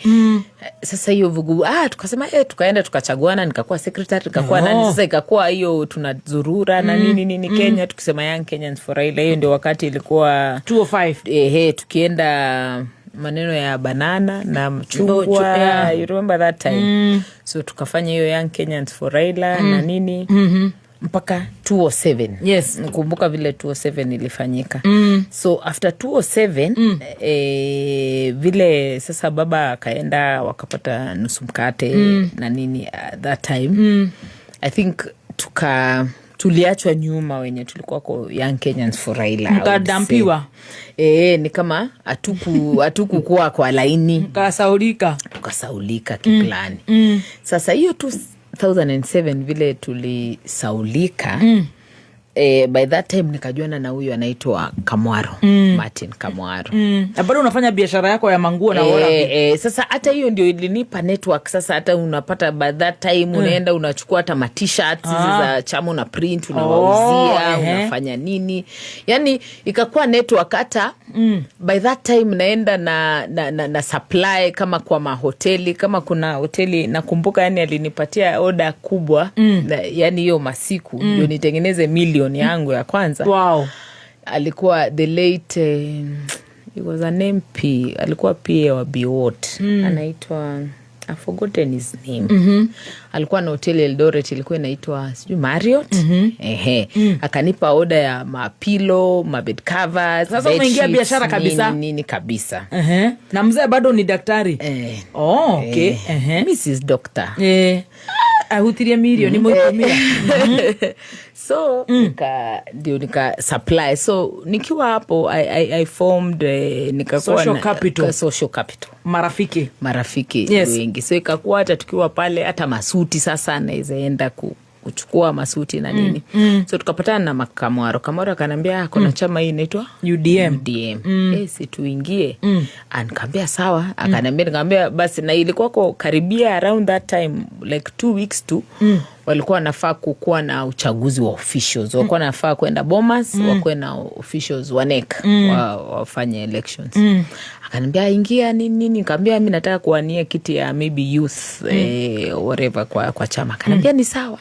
Sasa hiyo vuguvugu, tukasema, tukaenda tukachaguana, nikakuwa secretary, nikakuwa nani. Sasa ikakuwa hiyo tunazurura na nini nini Kenya tukisema Young Kenyans for Raila. Hiyo ndio wakati ilikuwa 205. Ehe, tukienda maneno ya banana na mchungwa. You remember that time? So tukafanya hiyo Young Kenyans for Raila na nini mpaka 207. Nakumbuka vile 207 ilifanyika. So after 207, vile sasa baba akaenda wakapata nusu mkate na nini, that time I think tuliachwa nyuma wenye tulikuwa ko Young Kenyans for Raila, I would say. Mkadampiwa. Ni kama hatukukuwa kwa laini. Kasaulika. Tukasaulika kiplani. Sasa hiyo 2007 vile tulisaulika, by that time nikajuana na huyu anaitwa Kamwaro, Martin Kamwaro. Na bado unafanya biashara yako ya manguo na Sasa hata hiyo ndio ilinipa network. Sasa hata unapata by that time unaenda unachukua hata matshirt hizi za chama, una print, unawauzia. Oh, ehe. Unafanya Nafanya nini, yani ikakuwa network hata by that time naenda na supply kama kwa mahoteli, kama kuna hoteli nakumbuka, yani alinipatia oda kubwa na, yani hiyo masiku ndio nitengeneze milioni yangu ya kwanza. Alikuwa the late he was an MP, alikuwa pia wa Biwott, anaitwa, I've forgotten his name. Alikuwa na hoteli Eldoret ilikuwa inaitwa sijui Marriott. Ehe. Akanipa oda ya mapillow, mabed covers, Sasa umeingia bed sheets, biashara kabisa. nini, nini kabisa. Ehe. Na mzee bado ni daktari? Eh. Oh, okay. Eh, Ehe. Mrs. Doctor. Eh. Ahutirie milioni muikumira. So ndio nika supply, so nikiwa hapo I formed nikakuwa Social capital. Social capital. Marafiki. Marafiki wengi, so ikakuwa hata tukiwa pale hata masuti sasa naweza enda kuchukua masuti na nini. So tukapatana na makamwaro. Kamwaro akaniambia, "Ah, kuna chama hii inaitwa UDM. UDM. Si tuingie?" Mm. Nikaambia sawa. Akaniambia, nikaambia basi, na ilikuwa ko karibia around that time, like 2 weeks tu walikuwa wanafaa kukuwa na uchaguzi wa officials, walikuwa wanafaa kwenda Bomas, wakuwe na officials wa NEC, wafanye elections. Akaniambia ingia nini nini. Nikaambia mi nataka kuwania kiti ya maybe youth, whatever kwa chama. Akaniambia ni sawa,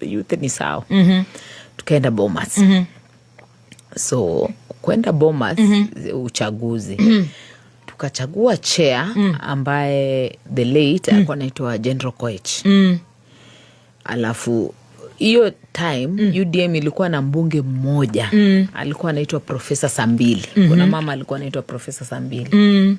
youth ni sawa. Tukaenda Bomas. So kwenda Bomas, uchaguzi, tukachagua chair ambaye the late alikuwa anaitwa General Koech. Alafu hiyo time UDM ilikuwa na mbunge mmoja, alikuwa anaitwa Profesa Sambili. Kuna mama alikuwa anaitwa Profesa Sambili.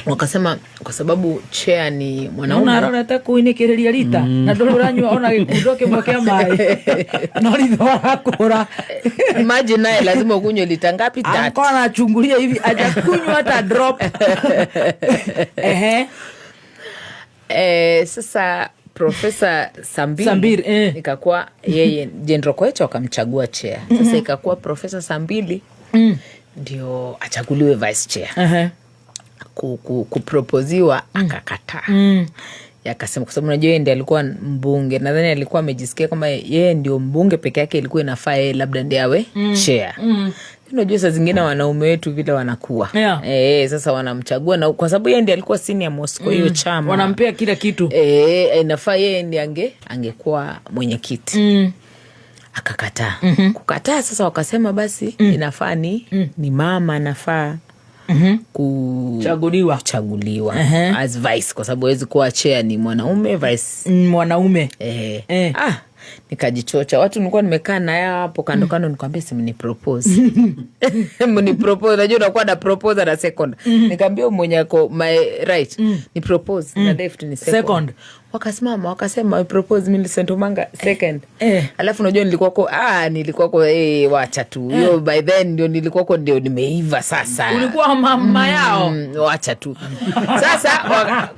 Wakasema kwa sababu chair ni mwanaume. Arorete kuinĩkĩrĩria rita na ndũrĩ ũranyua ona gĩkundo kĩmwe kĩa maĩ no ritho arakũra. Maji naye lazima ukunywe lita ngapi? 3. Alikuwa anachungulia hivi, ajakunywa hata drop. Ehe. Sasa Profesa Sambili, Sambili, eh. ikakuwa yeye General Koech wakamchagua chair. Sasa ikakuwa Profesa Sambili ndio achaguliwe vice chair. Kuproposiwa akakataa. Akasema kwa sababu unajua yeye ndiye alikuwa mbunge, nadhani alikuwa amejisikia kwamba yeye ndio mbunge peke yake, ilikuwa inafaa yeye labda ndiye awe chair. Unajua saa zingine wanaume wetu vile wanakuwa. Sasa wanamchagua na kwa sababu yeye ndiye alikuwa senior most kwa hiyo chama, wanampea kila kitu. Inafaa yeye ndiye angekuwa mwenyekiti. Akakataa. Kukataa, sasa wakasema basi inafaa ni mama anafaa Chaguliwa. Kuchaguliwa as vice, kwa sababu hawezi kuwa chair ni mwanaume, vice Mwanaume. Ah, nikajichocha. Watu nilikuwa nimekaa naye hapo kando kando, nikwambia si mnipropose, mnipropose. Najua unakuwa na propose na second. Nikaambia mwenye ako my right ni propose na left ni second. Second. Wakasimama wakasema, "I propose Millicent Omanga second." Alafu unajua nilikuwako, nilikuwako, wacha tu hiyo, by then ndio nilikuwako, ndio nimeiva sasa. Ulikuwa mama yao. Wacha tu sasa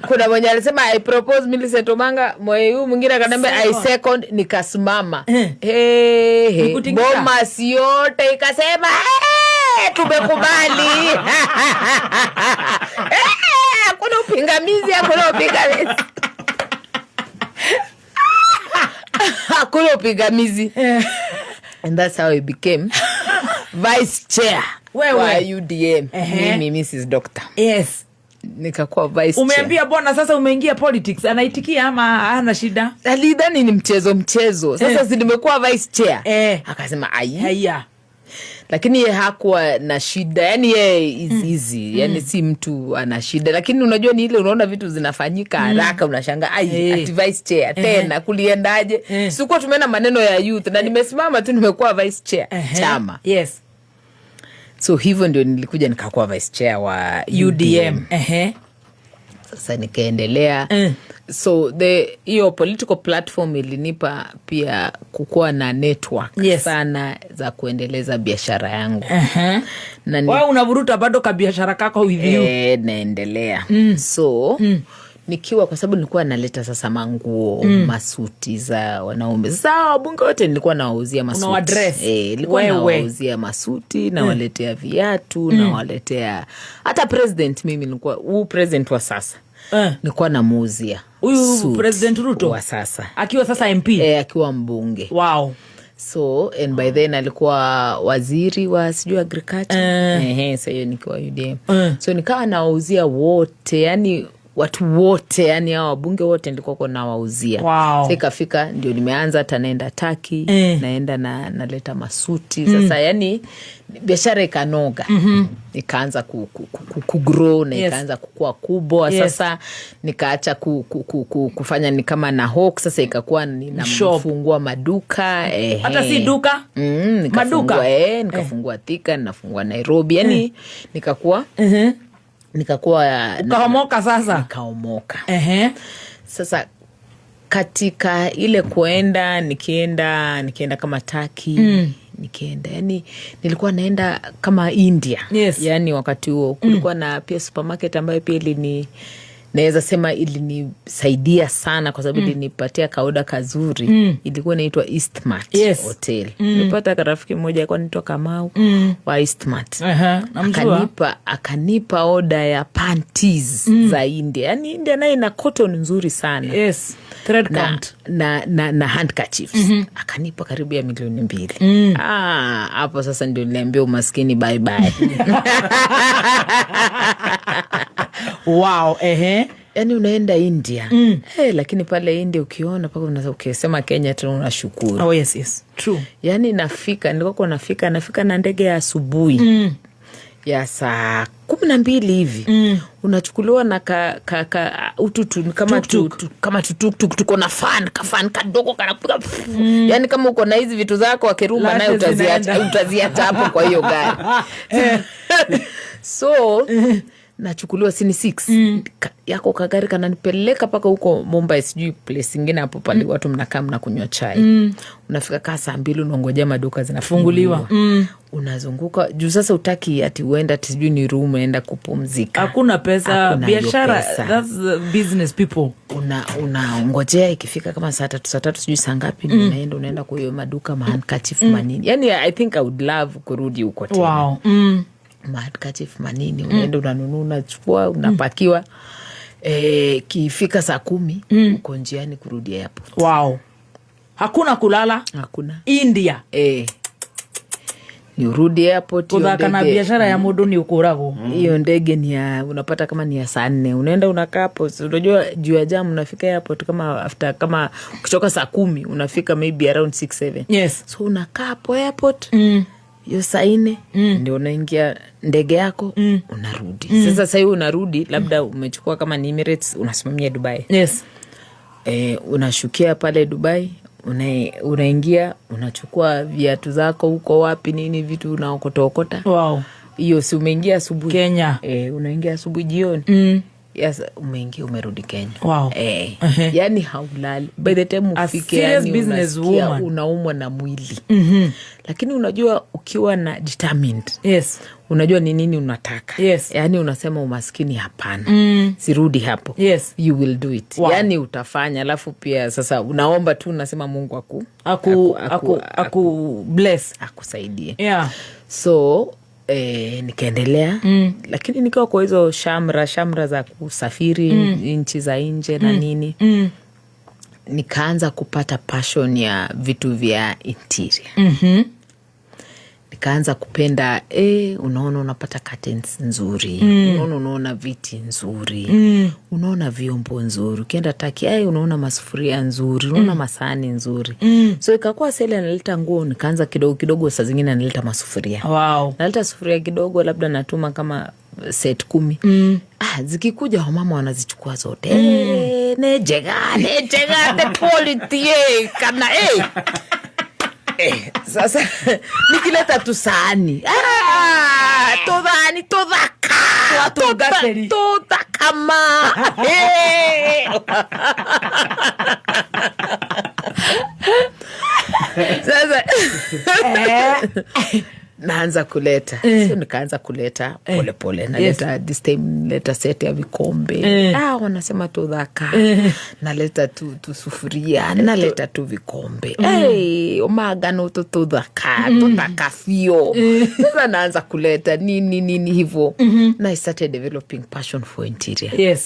kuna mwenye alisema, "I propose Millicent Omanga," mwenye huyu mwingine akaniambia, "I second." Nikasimama. Hey, hey. Nikutingisha. Bomas yote ikasema, "Eh, tumekubali. Eh, hakuna upingamizi, hakuna upingamizi, hakuna upingamizi." And that's how I became vice chair Wewe. wa UDM. Mimi Mrs. Doctor. Nikakuwa vice chair. Umeambia bwana sasa umeingia politics, anaitikia ama hana shida? Alidhani ni mchezo mchezo. Sasa si nimekuwa vice chair? Akasema ai. Haya. Lakini ye hakuwa na shida, yani ye is easy, yani si mtu ana shida, lakini unajua ni ile unaona vitu zinafanyika haraka, unashanga ai, ati vice chair tena kuliendaje? Sikuwa tumeenda maneno ya youth na nimesimama tu nimekuwa vice chair chama. So hivyo ndio nilikuja nikakuwa vice chair wa UDM. UDM. Sasa nikaendelea. So the hiyo political platform ilinipa pia kukuwa na network sana za kuendeleza biashara yangu. Na Wewe unavuruta bado kabiashara kako with you. Naendelea. So nikiwa, kwa sababu nilikuwa naleta sasa manguo, masuti za wanaume. Sasa hawa wabunge wote nilikuwa nawauzia masuti. Unawadress. Nilikuwa Wewe. nawauzia masuti, nawaletea viatu, nawaletea hata president. Mimi nilikuwa, huu president wa sasa, nilikuwa namuuzia Huyu suit. President Ruto? Wa sasa. Akiwa sasa MP? Akiwa mbunge. So and by then alikuwa waziri wa sijui agriculture. Ehe, sa hiyo nikiwa UDM. So nikawa nawauzia wote, yani watu wote, yani hao wabunge wote nilikuwa nawauzia. So ikafika ndio nimeanza hata naenda Turkey, naenda na naleta masuti. Sasa yani biashara ikanoga, ikaanza ku grow na ikaanza kukua kubwa. Sasa nikaacha kufanya ni kama na hawk, sasa ikakuwa ninafungua maduka, ehe. Hata si duka? Nikafungua, Maduka? Nikafungua Thika, ninafungua Nairobi, yani nikakuwa Ukaomoka sasa. Nikaomoka. Sasa katika ile kuenda, nikienda kama Turkey, nikienda, yani nilikuwa naenda kama India. Yani wakati huo kulikuwa na pia supermarket ambayo pia naweza sema ilinisaidia sana kwa sababu ilinipatia kaoda kazuri. Ilikuwa inaitwa Eastmart Hotel. Nilipata karafiki mmoja alikuwa anaitwa Kamau wa Eastmart. Ehe, namjua. Akanipa oda ya panties za India. Yani India naye ina cotton nzuri sana. Yes, thread Na, count. na handkerchiefs. Akanipa karibu ya 2 milioni. Ah, hapo sasa ndio niliambia umaskini bye bye. Wow, ehe. Yani unaenda India, lakini pale India ukiona paka ukisema Kenya tena unashukuru. Oh, yes. True. Yani nafika, nilikuwa nafika na ndege ya asubuhi ya saa 12 hivi. Unachukuliwa na ka ututu kama Tuk-tuk. kama tutuktuk tuko na fan kafan kadogo kanapiga. Yani kama uko na hizi vitu zako wakiruma nayo Lashes zinaenda. utaziacha hapo kwa hiyo gari. So nachukuliwa sini 6 yako kagari kananipeleka mpaka huko Mumbai, sijui place ingine hapo pale watu mnakaa mnakunywa chai. Unafika kaa saa 2, unaongojea maduka zinafunguliwa. Unazunguka juu sasa utaki ati uenda ati sijui ni room unaenda kupumzika. Hakuna pesa. Hakuna hiyo Biashara, pesa. that's the business people. Unangojea ikifika kama saa 3, saa 3, sijui saa ngapi, unaenda kwa hiyo maduka, mahandkerchief, manini. Yani I think I would love kurudi huko tena. Mahandkerchief, manini, unaenda unanunua, unachukua, unapakiwa. Kifika saa 10 uko njiani kurudi airport. Wow, hakuna kulala. Hakuna. India. Ni urudi airport, hiyo Kuthaka na biashara ya mundu ni ukuragwo. Hiyo ndege ni ya unapata kama ni ya saa 4, unaenda unakaa hapo. So, unajua juu ya jam unafika airport kama after, kama ukitoka saa 10 unafika maybe around 6 7. So unakaa hapo airport hiyo saa 4 ndio unaingia ndege yako, unarudi. Sasa sahii unarudi, labda umechukua kama ni Emirates, unasimamia Dubai. Unashukia pale Dubai, unaingia, unachukua viatu zako huko wapi nini, vitu unaokotaokota. Hiyo si umeingia asubuhi? Kenya. Unaingia asubuhi, jioni. Yes, umeingia, umerudi Kenya. Yani haulali. By the time A ufike, serious yani business unasikia woman. unaumwa na mwili. Lakini unajua ukiwa na determined, unajua ni nini unataka. Yani unasema umaskini hapana, sirudi hapo. You will do it. Yani utafanya, alafu pia sasa unaomba tu, unasema Mungu aku Aku bless. Akusaidie. So nikaendelea, lakini nikiwa kwa hizo shamra shamra za kusafiri nchi za nje na nini, nikaanza kupata passion ya vitu vya interior. Nikaanza kupenda, unaona unapata curtains nzuri, unaona viti nzuri, unaona vyombo nzuri. Ukienda Turkey, unaona masufuria nzuri, unaona masahani nzuri. So ikakuwa sele analeta nguo, nikaanza kidogo kidogo, saa zingine analeta masufuria. Naleta sufuria kidogo, labda natuma kama set 10. Ah, zikikuja wamama wanazichukua zote. Nejega nejega the quality, kana. Sasa nikileta tu sahani, tudhani tudhaka Twatungatĩri. Tudhakama. Sasa naanza kuleta, so nikaanza kuleta polepole, naleta this time naleta set ya vikombe. Ah, wanasema tudhaka. Naleta tu sufuria, naleta tu vikombe. Hey, omagano tu tudhaka tudhaka fio. Sasa naanza kuleta nini nini hivo, na I started developing passion for interior.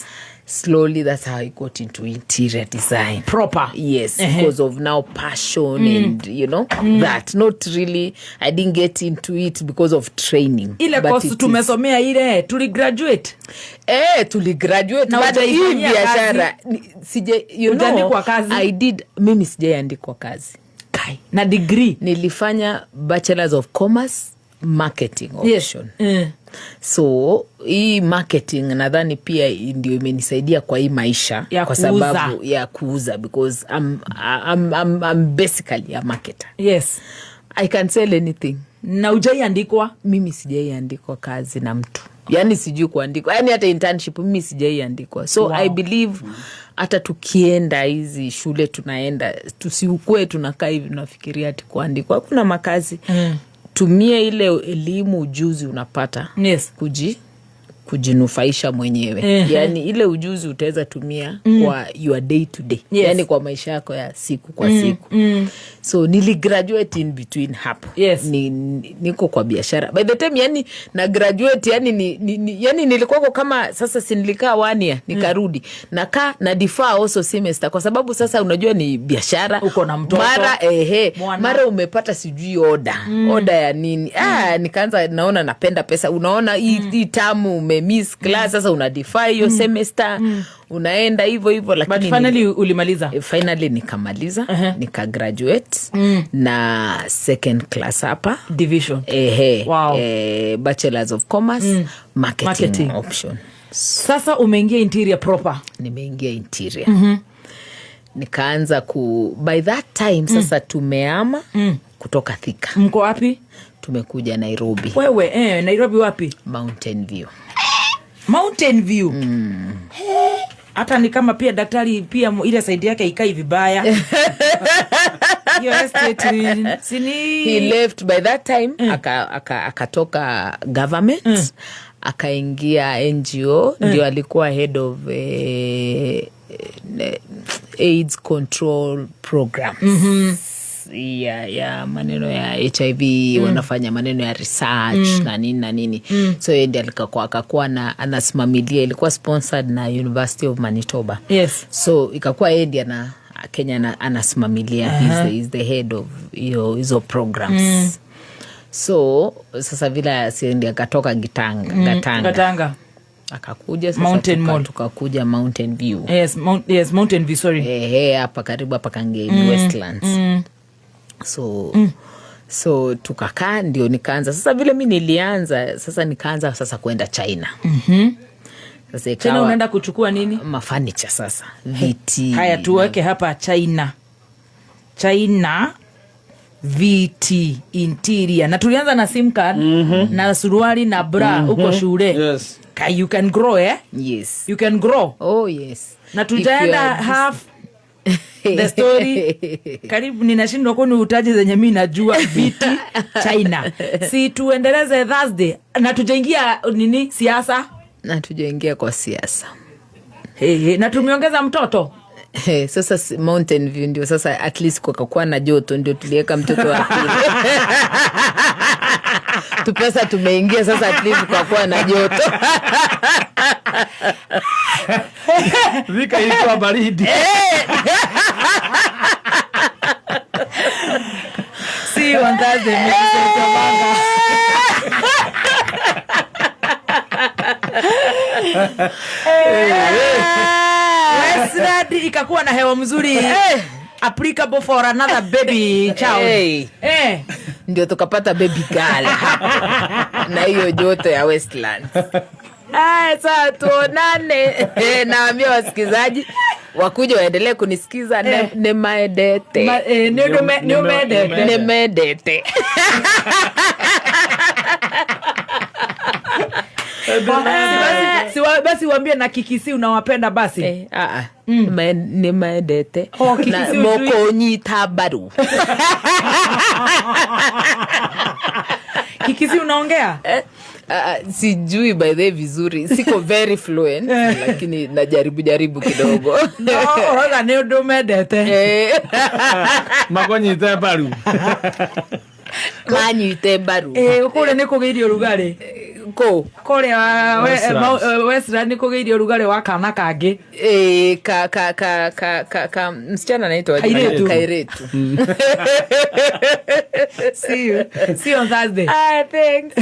Slowly, that's how I got into interior design. Proper. Yes, because of now passion and that. Not really, I didn't get into it because of training. Ile But course it is- tumesomea, ile tuligraduate. Eh, tuligraduate, Na but hii hujaifanyia biashara sije, you know, Hujaandikwa kazi? I did, mimi sijaiandikwa kazi. Kai. Na degree. Nilifanya Bachelors of Commerce, marketing option. So hii marketing nadhani pia ndio imenisaidia kwa hii maisha Ya kwa kuuza. Sababu ya kuuza, because I'm basically a marketer. I can sell anything. Na ujaiandikwa? Mimi sijaiandikwa kazi na mtu, yaani sijui kuandikwa, yaani hata internship mimi sijaiandikwa. So I believe hata tukienda hizi shule tunaenda, tusiukue tunakaa hivi tunafikiria ati kuandikwa hakuna makazi. Tumia ile elimu, ujuzi unapata kujinufaisha mwenyewe. Yaani ile ujuzi utaweza tumia kwa your day to day, yaani kwa maisha yako ya siku kwa siku. So niligraduate in between hapo. Niko kwa biashara by the time yani na graduate, yani, yani nilikuwako kama sasa, si nilikaa one year, nikarudi, nakaa na defer also semester kwa sababu sasa unajua ni biashara. Uko na mtoto. Mara ehe, Mwana. mara umepata sijui order ya nini. Ah, nikaanza naona napenda pesa, unaona hii term umemiss class, sasa una defer hiyo semester, unaenda hivyo hivyo, But lakini finally ulimaliza. Finally nikamaliza, nikagraduate na second class hapa Division. Ehe. Wow. Bachelors of Commerce, marketing, Marketing. option. Sasa umeingia interior proper. Nimeingia interior, nikaanza ku, by that time sasa tumeama kutoka Thika. Mko wapi? Tumekuja Nairobi. Wewe, Nairobi wapi? Mountain View. Mountain View. Hata ni kama pia daktari pia ile side yake ikai vibaya, hiyo estate sini. He left by that time, akatoka government, akaingia NGO, ndio alikuwa head of AIDS control programs, ya maneno ya HIV, wanafanya maneno ya research na nini na nini. So yeye ndiye akakuwa na anasimamilia, ilikuwa sponsored na University of Manitoba. So ikakuwa yeye ndiye ana Kenya anasimamilia. He's the head of hizo programs. So sasa vile si ndiye akatoka Gitanga, Gatanga, Gatanga. Akakuja sasa Mountain Mall. Tukakuja Mountain View. Yes, Mountain View, sorry. Ehe, hapa karibu hapa Kangemi, Westlands. So tukakaa, ndio nikaanza sasa vile mi nilianza sasa, nikaanza sasa kwenda China. Sasa China ikawa unaenda kuchukua nini? Mafurniture sasa, viti. Haya, tuweke hapa China, China viti, interior, na tulianza na SIM card na suruali na bra huko shule. Ka, you can grow, eh? Yes. You can grow. Oh yes. Na If you tutaenda are half the story karibu, ninashindwa kwani utaji zenye mi najua viti China. Si tuendeleze Thursday, na tujaingia nini, siasa. Na tujaingia kwa siasa. Hey, hey, na tumeongeza mtoto. Hey, sasa Mountain View ndio sasa at least kukakuwa na joto, ndio tuliweka mtoto wa pili. Tupesa tumeingia sasa, at least kukakuwa na joto. Thika ilikuwa baridi. See you on Thursday, Millicent Omanga. Westland ikakuwa na hewa mzuri applicable for another baby child. Hey. Eh. Ndio tukapata baby girl hapo na hiyo joto ya Westlands. Aya, sawa, tuonane. Eh, naambia wasikizaji wakuja waendelee kunisikiza. Nemaendete. Nĩ ũndũ nĩ ũmendete. Nemendete. Basi waambie na Kikisi unawapenda basi. Eh, ah, ah. Nĩmendete. Oh, Kikisi Na ujui. mokũnyita mbaru. Kikisi unaongea? Eh, ah, ah, sijui by the way vizuri, siko very fluent, lakini najaribu jaribu kidogo. No, ũrauga nĩ ũndũ mendete. Eh, Makũnyite mbaru. Manyite mbaru. Eh, kũrĩa nĩ kũgĩire ũrugarĩ. Kũ? Kũrĩa Westlands. Westland nĩ kũgĩire ũrugarĩ wa kana kangĩ. Eh, ka ka ka ka ka, ka msichana anaitwa aje? Kairetu. Kairetu. See you, see you on Thursday. Ah, thanks.